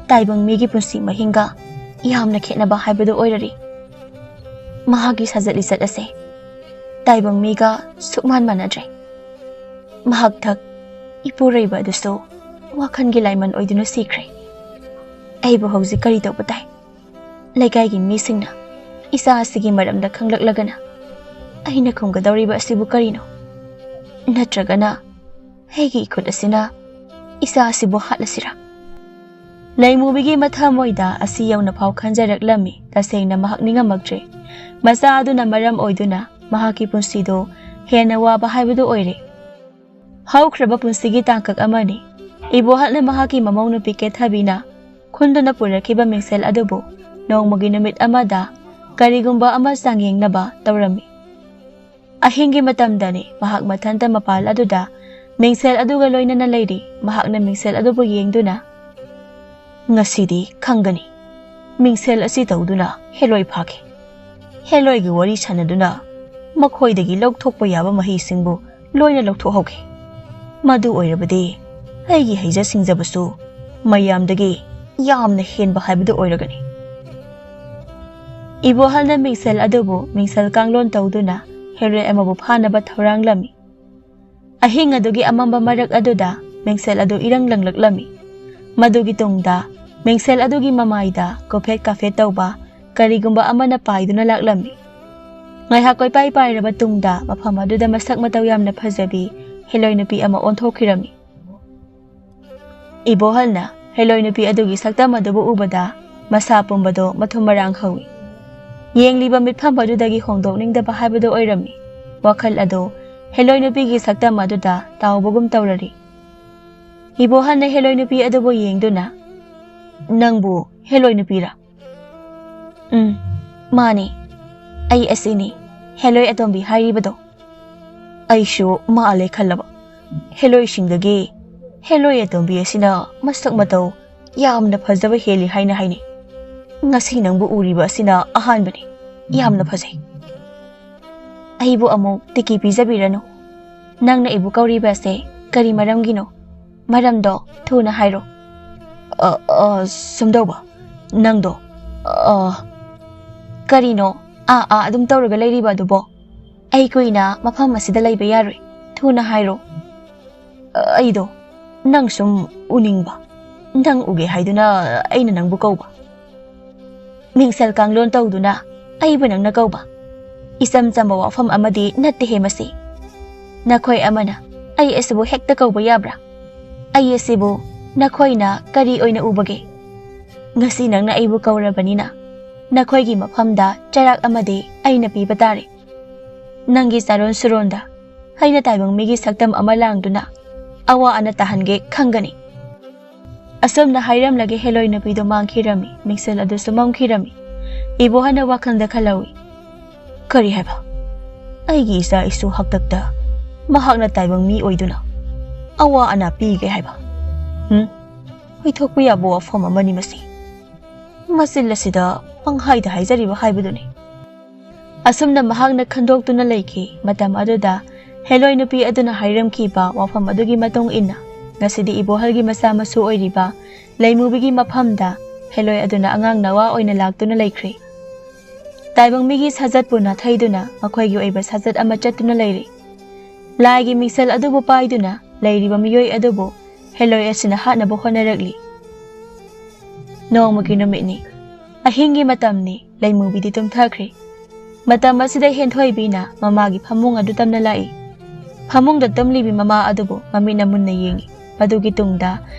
ꯇꯥꯏꯕꯪ ꯃꯤꯒꯤ ꯄꯨꯟꯁꯤ ꯃꯍꯤꯡꯒ ꯌꯥꯝꯅ ꯈꯦꯠꯅꯕ ꯍꯥꯏꯕꯗꯨ ꯑꯣꯏꯔꯔꯤ꯫ ꯃꯍꯥꯛꯀꯤ ꯁꯥꯖꯠ ꯂꯤꯆꯠ ꯑꯁꯦ ꯇꯥꯏꯕꯪ ꯃꯤꯒ ꯁꯨꯛꯃꯥꯟ ꯃꯥꯟꯅꯗ꯭ꯔꯦ꯫ ꯃꯍꯥꯛꯊꯛ ꯏꯄꯨꯔꯣꯏꯕ ꯑꯗꯨꯁꯨ ꯋꯥꯈꯜꯒꯤ ꯂꯥꯏꯃꯟ ꯑꯣꯏꯗꯨꯅ ꯁꯤꯈ꯭ꯔꯦ꯫ ꯑꯩꯕꯨ ꯍꯧꯖꯤꯛ ꯀꯔꯤ ꯇꯧꯕ ꯇꯥꯏ? ꯂꯩꯀꯥꯏꯒꯤ ꯃꯤꯁꯤꯡꯅ ꯏꯆꯥ ꯑꯁꯤꯒꯤ ꯃꯔꯝꯗ ꯈꯪꯂꯛꯂꯒꯅ ꯑꯩꯅ ꯈꯨꯝꯒꯗꯧꯔꯤꯕ ꯑꯁꯤꯕꯨ ꯀꯔꯤꯅꯣ? ꯅꯠꯇ꯭ꯔꯒꯅ ꯑꯩꯒꯤ ꯏꯈꯨꯠ ꯑꯁꯤꯅ ꯏꯆꯥ ꯑꯁꯤꯕꯨ ꯍꯥꯠꯂꯁꯤꯔꯥ?" ꯂꯩꯃꯨꯕꯤꯒꯤ ꯃꯊꯃꯣꯏꯗ ꯑꯁꯤ ꯌꯧꯅ ꯐꯥꯎ ꯈꯟꯖꯔꯛꯂꯝꯃꯤ꯫ ꯇꯁꯦꯡꯅ ꯃꯍꯥꯛ ꯅꯤꯡꯉꯝꯃꯛꯇ꯭ꯔꯦ꯫ ꯃꯆꯥ ꯑꯗꯨꯅ ꯃꯔꯝ ꯑꯣꯏꯗꯨꯅ ꯃꯍꯥꯛꯀꯤ ꯄꯨꯟꯁꯤꯗꯣ ꯍꯦꯟꯅ ꯋꯥꯕ ꯍꯥꯏꯕꯗꯨ ꯑꯣꯏꯔꯦ꯫ ꯍꯧꯈ꯭ꯔꯕ ꯄꯨꯟꯁꯤꯒꯤ ꯇꯥꯡꯀꯛ ꯑꯃꯅꯤ꯫ ꯏꯕꯣꯍꯜꯅ ꯃꯍꯥꯛꯀꯤ ꯃꯃꯧ ꯅꯨꯄꯤ ꯀꯦꯊꯕꯤꯅ ꯈꯨꯟꯗꯨꯅ ꯄꯨꯔꯛꯈꯤꯕ ꯃꯤꯡꯁꯦꯜ ꯑꯗꯨꯕꯨ ꯅꯣꯡꯃꯒꯤ ꯅꯨꯃꯤꯠ ꯑꯃꯗ ꯀꯔꯤꯒꯨꯝꯕ ꯑꯃ ꯆꯥꯡꯌꯦꯡꯅꯕ ꯇꯧꯔꯝꯃꯤ꯫ ꯑꯍꯤꯡꯒꯤ ꯃꯇꯝꯗꯅꯤ ꯃꯍꯥꯛ ꯃꯊꯟꯇ ꯃꯄꯥꯜ ꯑꯗꯨꯗ ꯃꯤꯡꯁꯦꯜ ꯑꯗꯨꯒ ꯂꯣꯏꯅꯅ ꯂꯩꯔꯤ꯫ ꯃꯍꯥꯛꯅ ꯃꯤꯡꯁꯦꯜ ꯑꯗꯨꯕꯨ ꯌꯦꯡꯗꯨꯅ, "ꯉꯁꯤꯗꯤ ꯈꯪꯒꯅꯤ꯫ ꯃꯤꯡꯁꯦꯜ ꯑꯁꯤ ꯇꯧꯗꯨꯅ ꯍꯦꯂꯣꯏ ꯐꯥꯒꯦ꯫ ꯍꯦꯂꯣꯏꯒꯤ ꯋꯥꯔꯤ ꯁꯥꯟꯅꯗꯨꯅ ꯃꯈꯣꯏꯗꯒꯤ ꯂꯧꯊꯣꯛꯄ ꯌꯥꯕ ꯃꯍꯩꯁꯤꯡꯕꯨ ꯂꯣꯏꯅ ꯂꯧꯊꯣꯛꯍꯧꯒꯦ꯫ ꯃꯗꯨ ꯑꯣꯏꯔꯕꯗꯤ ꯑꯩꯒꯤ ꯍꯩꯖ ꯁꯤꯡꯖꯕꯁꯨ ꯃꯌꯥꯝꯗꯒꯤ ꯌꯥꯝꯅ ꯍꯦꯟꯕ ꯍꯥꯏꯕꯗꯨ ꯑꯣꯏꯔꯒꯅꯤ꯫ ꯏꯕꯣꯍꯜꯅ ꯃꯤꯡꯁꯦꯜ ꯑꯗꯨꯕꯨ ꯃꯤꯡꯁꯦꯜ ꯀꯥꯡꯂꯣꯟ ꯇꯧꯗꯨꯅ ꯍꯦꯔꯣꯏ ꯑꯃꯕꯨ ꯐꯥꯅꯕ ꯊꯧꯔꯥꯡꯂꯝꯃꯤ꯫ ꯑꯍꯤꯡ ꯑꯗꯨꯒꯤ ꯑꯃꯝꯕ ꯃꯔꯛ ꯑꯗꯨꯗ ꯃꯤꯡꯁꯦꯜ ꯑꯗꯨ ꯏꯔꯪ ꯂꯪꯂꯛꯂꯝꯃꯤ꯫ ꯃꯗꯨꯒꯤ ꯇꯨꯡꯗ ꯃꯤꯡꯁꯦꯜ ꯑꯗꯨꯒꯤ ꯃꯃꯥꯏꯗ ꯀꯣꯐꯦꯠ ꯀꯥꯐꯦꯠ ꯇꯧꯕ ꯀꯔꯤꯒꯨꯝꯕ ꯑꯃꯅ ꯄꯥꯏꯗꯨꯅ ꯂꯥꯛꯂꯝꯃꯤ꯫ ꯉꯥꯏꯍꯥꯛ ꯀꯣꯏꯄꯥꯏ ꯄꯥꯏꯔꯕ ꯇꯨꯡꯗ ꯃꯐꯝ ꯑꯗꯨꯗ ꯃꯁꯛ ꯃꯇꯧ ꯌꯥꯝꯅ ꯐꯖꯕꯤ ꯍꯦꯂꯣꯏ ꯅꯨꯄꯤ ꯑꯃ ꯑꯣꯟꯊꯣꯛꯈꯤꯔꯝꯃꯤ꯫ ꯏꯕꯣꯍꯜꯅ ꯍꯦꯂꯣꯏ ꯅꯨꯄꯤ ꯑꯗꯨꯒꯤ ꯁꯛꯇꯝ ꯑꯗꯨꯕꯨ ꯎꯕꯗ ꯃꯁꯥ ꯄꯨꯝꯕꯗꯣ ꯃꯊꯨꯝ ꯃꯔꯥꯡ ꯍꯧꯏ꯫ ꯌꯦꯡꯂꯤꯕ ꯃꯤꯠꯐꯝ ꯑꯗꯨꯗꯒꯤ ꯍꯣꯡꯗꯣꯛꯅꯤꯡꯗꯕ ꯍꯥꯏꯕꯗꯨ ꯑꯣꯏꯔꯝꯃꯤ꯫ ꯋꯥꯈꯜ ꯑꯗꯨ ꯍꯦꯂꯣꯏ ꯅꯨꯄꯤꯒꯤ ꯁꯛꯇꯝ ꯑꯗꯨꯗ ꯇꯥꯎꯕꯒꯨꯝ ꯇꯧꯔꯔꯤ꯫ ꯏꯕꯣꯍꯜꯅ ꯍꯦꯂꯣꯏ ꯅꯨꯄꯤ ꯑꯗꯨꯕꯨ ꯌꯦꯡꯗꯨꯅ, "ꯅꯪꯕꯨ ꯍꯦꯂꯣꯏ ꯅꯨꯄꯤꯔꯥ?" "ꯎꯝ, ꯃꯥꯅꯤ꯫ ꯑꯩ ꯑꯁꯤꯅꯤ, ꯍꯦꯂꯣꯏ ꯑꯇꯣꯝꯕꯤ ꯍꯥꯏꯔꯤꯕꯗꯣ꯫ ꯑꯩꯁꯨ ꯃꯥꯜꯂꯦ ꯈꯜꯂꯕ꯫ ꯍꯦꯂꯣꯏꯁꯤꯡꯗꯒꯤ ꯍꯦꯂꯣꯏ ꯑꯇꯣꯝꯕꯤ ꯑꯁꯤꯅ ꯃꯁꯛ ꯃꯇꯧ ꯌꯥꯝꯅ ꯐꯖꯕ ꯍꯦꯜꯂꯤ ꯍꯥꯏꯅ ꯍꯥꯏꯅꯩ꯫ ꯉꯁꯤ ꯅꯪꯕꯨ ꯎꯔꯤꯕ ꯑꯁꯤꯅ ꯑꯍꯥꯟꯕꯅꯤ꯫ ꯌꯥꯝꯅ ꯐꯖꯩ꯫ ꯑꯩꯕꯨ ꯑꯃꯨꯛ ꯇꯤꯀꯤ ꯄꯤꯖꯕꯤꯔꯅꯨ꯫ ꯅꯪꯅ ꯑꯩꯕꯨ ꯀꯧꯔꯤꯕ ꯑꯁꯦ ꯀꯔꯤ ꯃꯔꯝꯒꯤꯅꯣ? ꯃꯔꯝꯗꯣ ꯊꯨꯅ ꯍꯥꯏꯔꯣ꯫" "ꯑ, ꯑ, ꯁꯨꯝꯗꯧꯕ, ꯅꯪꯗꯣ, ꯑ, ꯀꯔꯤꯅꯣ ꯑꯥ, ꯑꯥ ꯑꯗꯨꯝ ꯇꯧꯔꯒ ꯂꯩꯔꯤꯕ ꯑꯗꯨꯕꯣ? ꯑꯩ ꯀꯨꯏꯅ ꯃꯐꯝ ꯑꯁꯤꯗ ꯂꯩꯕ ꯌꯥꯔꯣꯏ꯫ ꯊꯨꯅ ꯍꯥꯏꯔꯣ꯫" "ꯑ, ꯑꯩꯗꯣ ꯅꯪ ꯁꯨꯝ ꯎꯅꯤꯡꯕ, ꯅꯪ ꯎꯒꯦ ꯍꯥꯏꯗꯨꯅ ꯑꯩꯅ ꯅꯪꯕꯨ ꯀꯧꯕ꯫" "ꯃꯤꯡꯁꯦꯜ ꯀꯥꯡꯂꯣꯟ ꯇꯧꯗꯨꯅ ꯑꯩꯕꯨ ꯅꯪꯅ ꯀꯧꯕ? ꯏꯆꯝ ꯆꯝꯕ ꯋꯥꯐꯝ ꯑꯃꯗꯤ ꯅꯠꯇꯦꯍꯦ ꯃꯁꯤ꯫ ꯅꯈꯣꯏ ꯑꯃꯅ ꯑꯩ ꯑꯁꯤꯕꯨ ꯍꯦꯛꯇ ꯀꯧꯕ ꯌꯥꯕ꯭ꯔꯥ? ꯑꯩ ꯑꯁꯤꯕꯨ ꯅꯈꯣꯏꯅ ꯀꯔꯤ ꯑꯣꯏꯅ ꯎꯕꯒꯦ? ꯉꯁꯤ ꯅꯪꯅ ꯑꯩꯕꯨ ꯀꯧꯔꯕꯅꯤꯅ ꯅꯈꯣꯏꯒꯤ ꯃꯐꯝꯗ ꯆꯔꯥꯛ ꯑꯃꯗꯤ ꯑꯩꯅ ꯄꯤꯕ ꯇꯥꯔꯦ꯫ ꯅꯪꯒꯤ ꯆꯥꯔꯣꯟ ꯁꯨꯔꯣꯟꯗ ꯍꯩꯅ ꯇꯥꯏꯕꯪ ꯃꯤꯒꯤ ꯁꯛꯇꯝ ꯑꯃ ꯂꯥꯡꯗꯨꯅ ꯑꯋꯥ ꯑꯅꯥ ꯇꯥꯍꯟꯒꯦ ꯈꯪꯒꯅꯤ꯫" ꯑꯁꯨꯝꯅ ꯍꯥꯏꯔꯝꯂꯒ ꯍꯦꯂꯣꯏ ꯅꯨꯄꯤꯗꯨ ꯃꯥꯡꯈꯤꯔꯝꯃꯤ꯫ ꯃꯤꯡꯁꯦꯜ ꯑꯗꯨꯁꯨ ꯃꯝꯈꯤꯔꯝꯃꯤ꯫ ꯏꯕꯣꯍꯜꯅ ꯋꯥꯈꯜꯗ ꯈꯜꯍꯧꯏ, "ꯀꯔꯤ ꯍꯥꯏꯕ? ꯑꯩꯒꯤ ꯏꯆꯥ ꯏꯁꯨ ꯍꯥꯛꯇꯛꯇ ꯃꯍꯥꯛꯅ ꯇꯥꯏꯕꯪ ꯃꯤ ꯑꯣꯏꯗꯨꯅ ꯑꯋꯥ ꯑꯅꯥ ꯄꯤꯒꯦ ꯍꯥꯏꯕ? ꯍꯨꯝ? ꯑꯣꯏꯊꯣꯛꯄ ꯌꯥꯕ ꯋꯥꯐꯝ ꯑꯃꯅꯤ ꯃꯁꯤ꯫ ꯃꯆꯤꯜ ꯑꯁꯤꯗ ꯄꯪꯍꯥꯏꯗ ꯍꯥꯏꯖꯔꯤꯕ ꯍꯥꯏꯕꯗꯨꯅꯤ꯫" ꯑꯁꯨꯝꯅ ꯃꯍꯥꯛꯅ ꯈꯟꯗꯣꯛꯇꯨꯅ ꯂꯩꯈꯤ꯫ ꯃꯇꯝ ꯑꯗꯨꯗ ꯍꯦꯂꯣꯏ ꯅꯨꯄꯤ ꯑꯗꯨꯅ ꯍꯥꯏꯔꯝꯈꯤꯕ ꯋꯥꯐꯝ ꯑꯗꯨꯒꯤ ꯃꯇꯨꯡ ꯏꯟꯅ ꯉꯁꯤꯗꯤ ꯏꯕꯣꯍꯜꯒꯤ ꯃꯆꯥ ꯃꯁꯨ ꯑꯣꯏꯔꯤꯕ ꯂꯩꯃꯨꯕꯤꯒꯤ ꯃꯐꯝꯗ ꯍꯦꯂꯣꯏ ꯑꯗꯨꯅ ꯑꯉꯥꯡ ꯅꯋꯥ ꯑꯣꯏꯅ ꯂꯥꯛꯇꯨꯅ ꯂꯩꯈ꯭ꯔꯦ꯫ ꯇꯥꯏꯕꯪ ꯃꯤꯒꯤ ꯁꯥꯖꯠꯄꯨ ꯅꯥꯊꯩꯗꯨꯅ ꯃꯈꯣꯏꯒꯤ ꯑꯣꯏꯕ ꯁꯥꯖꯠ ꯑꯃ ꯆꯠꯇꯨꯅ ꯂꯩꯔꯤ꯫ ꯂꯥꯏꯒꯤ ꯃꯤꯡꯁꯦꯜ ꯑꯗꯨꯕꯨ ꯄꯥꯏꯗꯨꯅ ꯂꯩꯔꯤꯕ ꯃꯤꯑꯣꯏ ꯑꯗꯨꯕꯨ ꯍꯦꯂꯣꯏ ꯑꯁꯤꯅ ꯍꯥꯠꯅꯕ ꯍꯣꯠꯅꯔꯛꯂꯤ꯫ ꯅꯣꯡꯃꯒꯤ ꯅꯨꯃꯤꯠꯅꯤ꯫ ꯑꯍꯤꯡꯒꯤ ꯃꯇꯝꯅꯤ꯫ ꯂꯩꯃꯨꯕꯤꯗꯤ ꯇꯨꯝꯊꯈ꯭ꯔꯦ꯫ ꯃꯇꯝ ꯑꯁꯤꯗ ꯍꯦꯟꯊꯣꯏꯕꯤꯅ ꯃꯃꯥꯒꯤ ꯐꯃꯨꯡ ꯑꯗꯨ ꯇꯝꯅ ꯂꯥꯛꯏ꯫ ꯐꯃꯨꯡꯗ ꯇꯨꯝꯂꯤꯕꯤ ꯃꯃꯥ ꯑꯗꯨꯕꯨ ꯃꯃꯤꯠꯅ ꯃꯨꯟꯅ ꯌꯦꯡꯏ꯫ ꯃꯗꯨꯒꯤ ꯇꯨꯡꯗ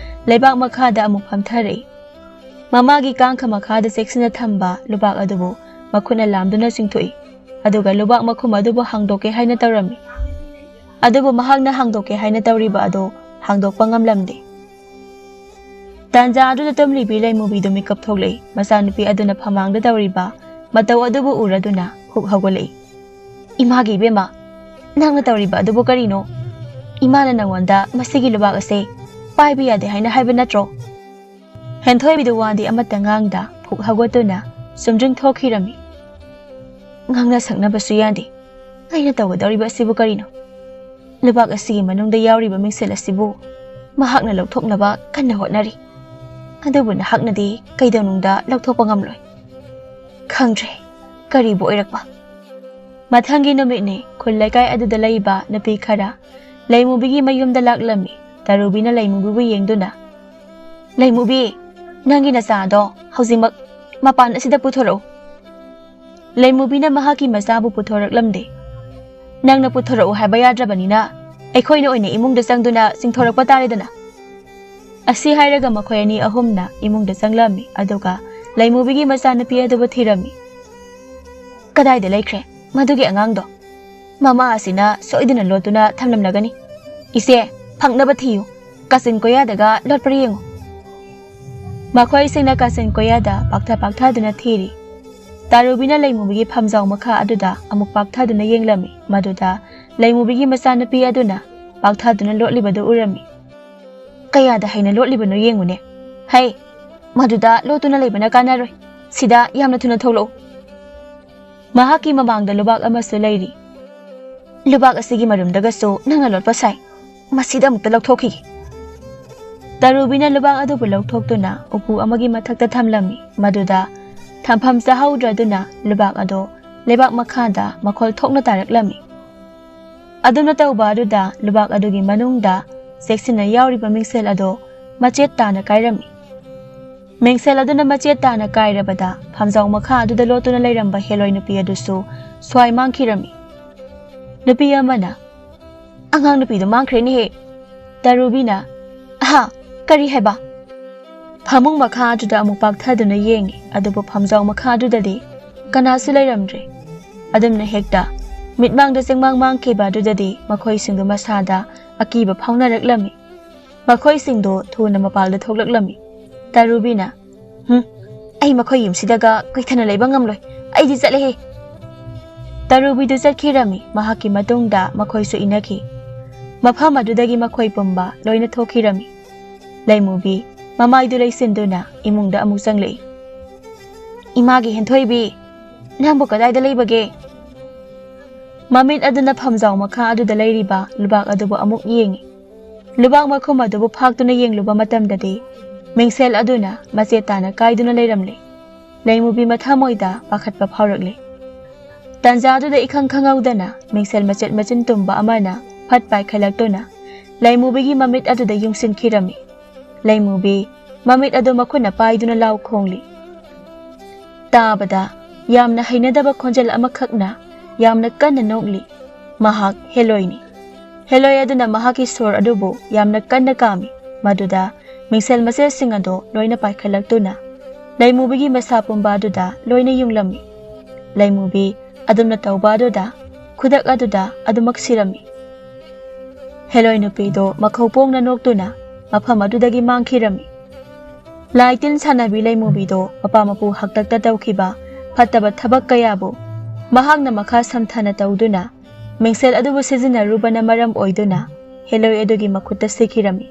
ꯂꯩꯕꯥꯛ ꯃꯈꯥꯗ ꯑꯃꯨꯛ ꯐꯝꯊꯔꯛꯏ꯫ ꯃꯃꯥꯒꯤ ꯀꯥꯡꯈ ꯃꯈꯥꯗ ꯆꯦꯛꯁꯤꯟꯅ ꯊꯝꯕ ꯂꯨꯕꯥꯛ ꯑꯗꯨꯕꯨ ꯃꯈꯨꯠꯅ ꯂꯥꯝꯗꯨꯅ ꯆꯤꯡꯊꯣꯛꯏ꯫ ꯑꯗꯨꯒ ꯂꯨꯕꯥꯛ ꯃꯈꯨꯝ ꯑꯗꯨꯕꯨ ꯍꯥꯡꯗꯣꯛꯀꯦ ꯍꯥꯏꯅ ꯇꯧꯔꯝꯃꯤ꯫ ꯑꯗꯨꯕꯨ ꯃꯍꯥꯛꯅ ꯍꯥꯡꯗꯣꯛꯀꯦ ꯍꯥꯏꯅ ꯇꯧꯔꯤꯕ ꯑꯗꯨ ꯍꯥꯡꯗꯣꯛꯄ ꯉꯝꯂꯝꯗꯦ꯫ ꯇꯥꯟꯖꯥ ꯑꯗꯨꯗ ꯇꯨꯝꯂꯤꯕꯤ ꯂꯩꯃꯨꯕꯤꯗꯨ ꯃꯤꯀꯞ ꯊꯣꯛꯂꯛꯏ꯫ ꯃꯆꯥꯅꯨꯄꯤ ꯑꯗꯨꯅ ꯐꯃꯥꯡꯗ ꯇꯧꯔꯤꯕ ꯃꯇꯧ ꯑꯗꯨꯕꯨ ꯎꯔꯗꯨꯅ ꯍꯨꯛ ꯍꯧꯒꯠꯂꯛꯏ꯫ "ꯏꯃꯥꯒꯤ ꯏꯕꯦꯝꯃ, ꯅꯪꯅ ꯇꯧꯔꯤꯕ ꯑꯗꯨꯕꯨ ꯀꯔꯤꯅꯣ? ꯏꯃꯥꯅ ꯅꯪꯉꯣꯟꯗ ꯃꯁꯤꯒꯤ ꯂꯨꯕꯥꯛ ꯑꯁꯦ ꯄꯥꯏꯕ ꯌꯥꯗꯦ ꯍꯥꯏꯅ ꯍꯥꯏꯕ ꯅꯠꯇ꯭ꯔꯣ?" ꯍꯦꯟꯊꯣꯏꯕꯤꯗꯨ ꯋꯥꯗꯤ ꯑꯃꯠꯇ ꯉꯥꯡꯗ ꯍꯨꯛ ꯍꯧꯒꯠꯇꯨꯅ ꯆꯨꯝꯗ꯭ꯔꯤꯡ ꯊꯣꯛꯈꯤꯔꯝꯃꯤ꯫ "ꯉꯥꯡꯅ ꯁꯛꯅꯕꯁꯨ ꯌꯥꯗꯦ꯫ ꯑꯩꯅ ꯇꯧꯒꯗꯧꯔꯤꯕ ꯑꯁꯤꯕꯨ ꯀꯔꯤꯅꯣ? ꯂꯨꯕꯥꯛ ꯑꯁꯤꯒꯤ ꯃꯅꯨꯡꯗ ꯌꯥꯎꯔꯤꯕ ꯃꯤꯡꯁꯦꯜ ꯑꯁꯤꯕꯨ ꯃꯍꯥꯛꯅ ꯂꯧꯊꯣꯛꯅꯕ ꯀꯟꯅ ꯍꯣꯠꯅꯔꯤ꯫ ꯑꯗꯨꯕꯨ ꯅꯍꯥꯛꯅꯗꯤ ꯀꯩꯗꯧꯅꯨꯡꯗ ꯂꯧꯊꯣꯛꯄ ꯉꯝꯂꯣꯏ꯫ ꯈꯪꯗ꯭ꯔꯦ, ꯀꯔꯤꯕꯨ ꯑꯣꯏꯔꯛꯄ?" ꯃꯊꯪꯒꯤ ꯅꯨꯃꯤꯠꯅꯤ꯫ ꯈꯨꯜ ꯂꯩꯀꯥꯏ ꯑꯗꯨꯗ ꯂꯩꯕ ꯅꯨꯄꯤ ꯈꯔ ꯂꯩꯃꯨꯕꯤꯒꯤ ꯃꯌꯨꯝꯗ ꯂꯥꯛꯂꯝꯃꯤ꯫ ꯇꯔꯨꯕꯤꯅ ꯂꯩꯃꯨꯕꯤꯕꯨ ꯌꯦꯡꯗꯨꯅ, "ꯂꯩꯃꯨꯕꯤ, ꯅꯪꯒꯤ ꯅꯆꯥꯗꯣ ꯍꯧꯖꯤꯛꯃꯛ ꯃꯄꯥꯟ ꯑꯁꯤꯗ ꯄꯨꯊꯣꯔꯛꯎ꯫" ꯂꯩꯃꯨꯕꯤꯅ ꯃꯍꯥꯛꯀꯤ ꯃꯆꯥꯕꯨ ꯄꯨꯊꯣꯔꯛꯂꯝꯗꯦ꯫ "ꯅꯪꯅ ꯄꯨꯊꯣꯔꯛꯎ ꯍꯥꯏꯕ ꯌꯥꯗ꯭ꯔꯕꯅꯤꯅ ꯑꯩꯈꯣꯏꯅ ꯑꯣꯏꯅ ꯏꯃꯨꯡꯗ ꯆꯪꯗꯨꯅ ꯆꯤꯡꯊꯣꯔꯛꯄ ꯇꯥꯔꯦꯗꯅ꯫" ꯑꯁꯤ ꯍꯥꯏꯔꯒ ꯃꯈꯣꯏ ꯑꯅꯤ ꯑꯍꯨꯝꯅ ꯏꯃꯨꯡꯗ ꯆꯪꯂꯝꯃꯤ꯫ ꯑꯗꯨꯒ ꯂꯩꯃꯨꯕꯤꯒꯤ ꯃꯆꯥꯅꯨꯄꯤ ꯑꯗꯨꯕꯨ ꯊꯤꯔꯝꯃꯤ꯫ "ꯀꯗꯥꯏꯗ ꯂꯩꯈ꯭ꯔꯦ ꯃꯗꯨꯒꯤ ꯑꯉꯥꯡꯗꯣ? ꯃꯃꯥ ꯑꯁꯤꯅ ꯁꯣꯏꯗꯅ ꯂꯣꯠꯇꯨꯅ ꯊꯝꯂꯝꯂꯒꯅꯤ꯫ ꯏꯆꯦ, ꯐꯪꯅꯕ ꯊꯤꯌꯨ꯫ ꯀꯥꯆꯤꯟ ꯀꯣꯌꯥꯗꯒ ꯂꯣꯠꯄ꯭ꯔꯥ ꯌꯦꯡꯉꯨ꯫" ꯃꯈꯣꯏꯁꯤꯡꯅ ꯀꯥꯆꯤꯟ ꯀꯣꯌꯥꯗ ꯄꯥꯛꯊ ꯄꯥꯛꯊꯗꯨꯅ ꯊꯤꯔꯤ꯫ ꯇꯥꯔꯨꯕꯤꯅ ꯂꯩꯃꯨꯕꯤꯒꯤ ꯐꯝꯖꯥꯎ ꯃꯈꯥ ꯑꯗꯨꯗ ꯑꯃꯨꯛ ꯄꯥꯛꯊꯗꯨꯅ ꯌꯦꯡꯂꯝꯃꯤ꯫ ꯃꯗꯨꯗ ꯂꯩꯃꯨꯕꯤꯒꯤ ꯃꯆꯥꯅꯨꯄꯤ ꯑꯗꯨꯅ ꯄꯥꯛꯊꯗꯨꯅ ꯂꯣꯠꯂꯤꯕꯗꯨ ꯎꯔꯝꯃꯤ꯫ "ꯀꯌꯥꯗ ꯍꯩꯅ ꯂꯣꯠꯂꯤꯕꯅꯣ ꯌꯦꯡꯉꯨꯅꯦ꯫ ꯍꯩ, ꯃꯗꯨꯗ ꯂꯣꯠꯇꯨꯅ ꯂꯩꯕꯅ ꯀꯥꯟꯅꯔꯣꯏ꯫ ꯁꯤꯗ ꯌꯥꯝꯅ ꯊꯨꯅ ꯊꯣꯛꯂꯛꯎ꯫" ꯃꯍꯥꯛꯀꯤ ꯃꯃꯥꯡꯗ ꯂꯨꯕꯥꯛ ꯑꯃꯁꯨ ꯂꯩꯔꯤ꯫ "ꯂꯨꯕꯥꯛ ꯑꯁꯤꯒꯤ ꯃꯔꯨꯝꯗꯒꯁꯨ ꯅꯪꯅ ꯂꯣꯠꯄ ꯁꯥꯏ꯫ ꯃꯁꯤꯗ ꯑꯃꯨꯛꯇ ꯂꯧꯊꯣꯛꯈꯤꯒꯦ꯫" ꯇꯔꯨꯕꯤꯅ ꯂꯨꯕꯥꯛ ꯑꯗꯨꯕꯨ ꯂꯧꯊꯣꯛꯇꯨꯅ ꯎꯄꯨ ꯑꯃꯒꯤ ꯃꯊꯛꯇ ꯊꯝꯂꯝꯃꯤ꯫ ꯃꯗꯨꯗ ꯊꯝꯐꯝ ꯆꯥꯍꯧꯗ꯭ꯔꯗꯨꯅ ꯂꯨꯕꯥꯛ ꯑꯗꯨ ꯂꯩꯕꯥꯛ ꯃꯈꯥꯗ ꯃꯈꯣꯜ ꯊꯣꯛꯅ ꯇꯥꯔꯛꯂꯝꯃꯤ꯫ ꯑꯗꯨꯝꯅ ꯇꯧꯕ ꯑꯗꯨꯗ ꯂꯨꯕꯥꯛ ꯑꯗꯨꯒꯤ ꯃꯅꯨꯡꯗ ꯆꯦꯛꯁꯤꯟꯅ ꯌꯥꯎꯔꯤꯕ ꯃꯤꯡꯁꯦꯜ ꯑꯗꯨ ꯃꯆꯦꯠ ꯇꯥꯅ ꯀꯥꯏꯔꯝꯃꯤ꯫ ꯃꯤꯡꯁꯦꯜ ꯑꯗꯨꯅ ꯃꯆꯦꯠ ꯇꯥꯅ ꯀꯥꯏꯔꯕꯗ ꯐꯝꯖꯥꯎ ꯃꯈꯥ ꯑꯗꯨꯗ ꯂꯣꯠꯇꯨꯅ ꯂꯩꯔꯝꯕ ꯍꯦꯂꯣꯏ ꯅꯨꯄꯤ ꯑꯗꯨꯁꯨ ꯁ꯭ꯋꯥꯏ ꯃꯥꯡꯈꯤꯔꯝꯃꯤ꯫ ꯅꯨꯄꯤ ꯑꯃꯅ, "ꯑꯉꯥꯡ ꯅꯨꯄꯤꯗꯨ ꯃꯥꯡꯈ꯭ꯔꯦꯅꯦꯍꯦ!" ꯇꯔꯨꯕꯤꯅ, "ꯑꯍꯥ, ꯀꯔꯤ ꯍꯥꯏꯕ?" ꯐꯃꯨꯡ ꯃꯈꯥ ꯑꯗꯨꯗ ꯑꯃꯨꯛ ꯄꯥꯛꯊꯗꯨꯅ ꯌꯦꯡꯉꯤ, ꯑꯗꯨꯕꯨ ꯐꯝꯖꯥꯎ ꯃꯈꯥ ꯑꯗꯨꯗꯗꯤ ꯀꯅꯥꯁꯨ ꯂꯩꯔꯝꯗ꯭ꯔꯦ꯫ ꯑꯗꯨꯝꯅ ꯍꯦꯛꯇ ꯃꯤꯠꯃꯥꯡꯗ ꯆꯦꯡꯃꯥꯡ ꯃꯥꯡꯈꯤꯕ ꯑꯗꯨꯗꯗꯤ ꯃꯈꯣꯏꯁꯤꯡꯗꯨ ꯃꯁꯥꯗ ꯑꯀꯤꯕ ꯐꯥꯎꯅꯔꯛꯂꯝꯃꯤ꯫ ꯃꯈꯣꯏꯁꯤꯡꯗꯨ ꯊꯨꯅ ꯃꯄꯥꯜꯗ ꯊꯣꯛꯂꯛꯂꯝꯃꯤ꯫ ꯇꯔꯨꯕꯤꯅ, "ꯍꯨꯝ, ꯑꯩ ꯃꯈꯣꯏ ꯌꯨꯝꯁꯤꯗꯒ ꯀꯨꯏꯊꯅ ꯂꯩꯕ ꯉꯝꯂꯣꯏ꯫ ꯑꯩꯗꯤ ꯆꯠꯂꯦꯍꯦ!" ꯇꯔꯨꯕꯤꯗꯨ ꯆꯠꯈꯤꯔꯝꯃꯤ꯫ ꯃꯍꯥꯛꯀꯤ ꯃꯇꯨꯡꯗ ꯃꯈꯣꯏꯁꯨ ꯏꯟꯅꯈꯤ꯫ ꯃꯐꯝ ꯑꯗꯨꯗꯒꯤ ꯃꯈꯣꯏ ꯄꯨꯝꯕ ꯂꯣꯏꯅ ꯊꯣꯛꯈꯤꯔꯝꯃꯤ꯫ ꯂꯩꯃꯨꯕꯤ ꯃꯃꯥꯏꯗꯨ ꯂꯩꯁꯤꯟꯗꯨꯅ ꯏꯃꯨꯡꯗ ꯑꯃꯨꯛ ꯆꯪꯂꯛꯏ꯫ "ꯏꯃꯥꯒꯤ ꯍꯦꯟꯊꯣꯏꯕꯤ, ꯅꯪꯕꯨ ꯀꯗꯥꯏꯗ ꯂꯩꯕꯒꯦ?" ꯃꯃꯤꯠ ꯑꯗꯨꯅ ꯐꯝꯖꯥꯎ ꯃꯈꯥ ꯑꯗꯨꯗ ꯂꯩꯔꯤꯕ ꯂꯨꯕꯥꯛ ꯑꯗꯨꯕꯨ ꯑꯃꯨꯛ ꯌꯦꯡꯉꯤ꯫ ꯂꯨꯕꯥꯛ ꯃꯈꯨꯝ ꯑꯗꯨꯕꯨ ꯐꯥꯛꯇꯨꯅ ꯌꯦꯡꯂꯨꯕ ꯃꯇꯝꯗꯗꯤ ꯃꯤꯡꯁꯦꯜ ꯑꯗꯨꯅ ꯃꯆꯦꯠ ꯇꯥꯅ ꯀꯥꯏꯗꯨꯅ ꯂꯩꯔꯝꯂꯦ꯫ ꯂꯩꯃꯨꯕꯤ ꯃꯊꯃꯣꯏꯗ ꯄꯥꯈꯠꯄ ꯐꯥꯎꯔꯛꯂꯦ꯫ ꯇꯥꯟꯖꯥꯗꯨꯗ ꯏꯈꯪ ꯈꯪꯍꯧꯗꯅ ꯃꯤꯡꯁꯦꯜ ꯃꯆꯦꯠ ꯃꯆꯤꯟ ꯇꯨꯝꯕ ꯑꯃꯅ ꯐꯠ ꯄꯥꯏꯈꯠꯂꯛꯇꯨꯅ ꯂꯩꯃꯨꯕꯤꯒꯤ ꯃꯃꯤꯠ ꯑꯗꯨꯗ ꯌꯨꯡꯁꯤꯟꯈꯤꯔꯝꯃꯤ꯫ ꯂꯩꯃꯨꯕꯤ ꯃꯃꯤꯠ ꯑꯗꯨ ꯃꯈꯨꯠꯅ ꯄꯥꯏꯗꯨꯅ ꯂꯥꯎ ꯈꯣꯡꯂꯤ꯫ ꯇꯥꯕꯗ ꯌꯥꯝꯅ ꯍꯩꯅꯗꯕ ꯈꯣꯟꯖꯦꯜ ꯑꯃꯈꯛꯅ ꯌꯥꯝꯅ ꯀꯟꯅ ꯅꯣꯛꯂꯤ꯫ ꯃꯍꯥꯛ ꯍꯦꯂꯣꯏꯅꯤ꯫ ꯍꯦꯂꯣꯏ ꯑꯗꯨꯅ ꯃꯍꯥꯛꯀꯤ ꯁꯣꯔ ꯑꯗꯨꯕꯨ ꯌꯥꯝꯅ ꯀꯟꯅ ꯀꯥꯝꯃꯤ꯫ ꯃꯗꯨꯗ ꯃꯤꯡꯁꯦꯜ ꯃꯆꯦꯠꯁꯤꯡ ꯑꯗꯨ ꯂꯣꯏꯅ ꯄꯥꯏꯈꯠꯂꯛꯇꯨꯅ ꯂꯩꯃꯨꯕꯤꯒꯤ ꯃꯁꯥ ꯄꯨꯝꯕ ꯑꯗꯨꯗ ꯂꯣꯏꯅ ꯌꯨꯡꯂꯝꯃꯤ꯫ ꯂꯩꯃꯨꯕꯤ ꯑꯗꯨꯝꯅ ꯇꯧꯕ ꯑꯗꯨꯗ ꯈꯨꯗꯛ ꯑꯗꯨꯗ ꯑꯗꯨꯃꯛ ꯁꯤꯔꯝꯃꯤ꯫ ꯍꯦꯂꯣꯏ ꯅꯨꯄꯤꯗꯨ ꯃꯈꯧ ꯄꯣꯡꯅ ꯅꯣꯛꯇꯨꯅ ꯃꯐꯝ ꯑꯗꯨꯗꯒꯤ ꯃꯥꯡꯈꯤꯔꯝꯃꯤ꯫ ꯂꯥꯏ ꯇꯤꯟ ꯁꯥꯟꯅꯕꯤ ꯂꯩꯃꯨꯕꯤꯗꯨ ꯃꯄꯥ ꯃꯄꯨ ꯍꯥꯛꯇꯛꯇ ꯇꯧꯈꯤꯕ ꯐꯠꯇꯕ ꯊꯕꯛ ꯀꯌꯥꯕꯨ ꯃꯍꯥꯛꯅ ꯃꯈꯥ ꯁꯝꯊꯅ ꯇꯧꯗꯨꯅ ꯃꯤꯡꯁꯦꯜ ꯑꯗꯨꯕꯨ ꯁꯤꯖꯤꯟꯅꯔꯨꯕꯅ ꯃꯔꯝ ꯑꯣꯏꯗꯨꯅ ꯍꯦꯂꯣꯏ ꯑꯗꯨꯒꯤ ꯃꯈꯨꯠꯇ ꯁꯤꯈꯤꯔꯝꯃꯤ꯫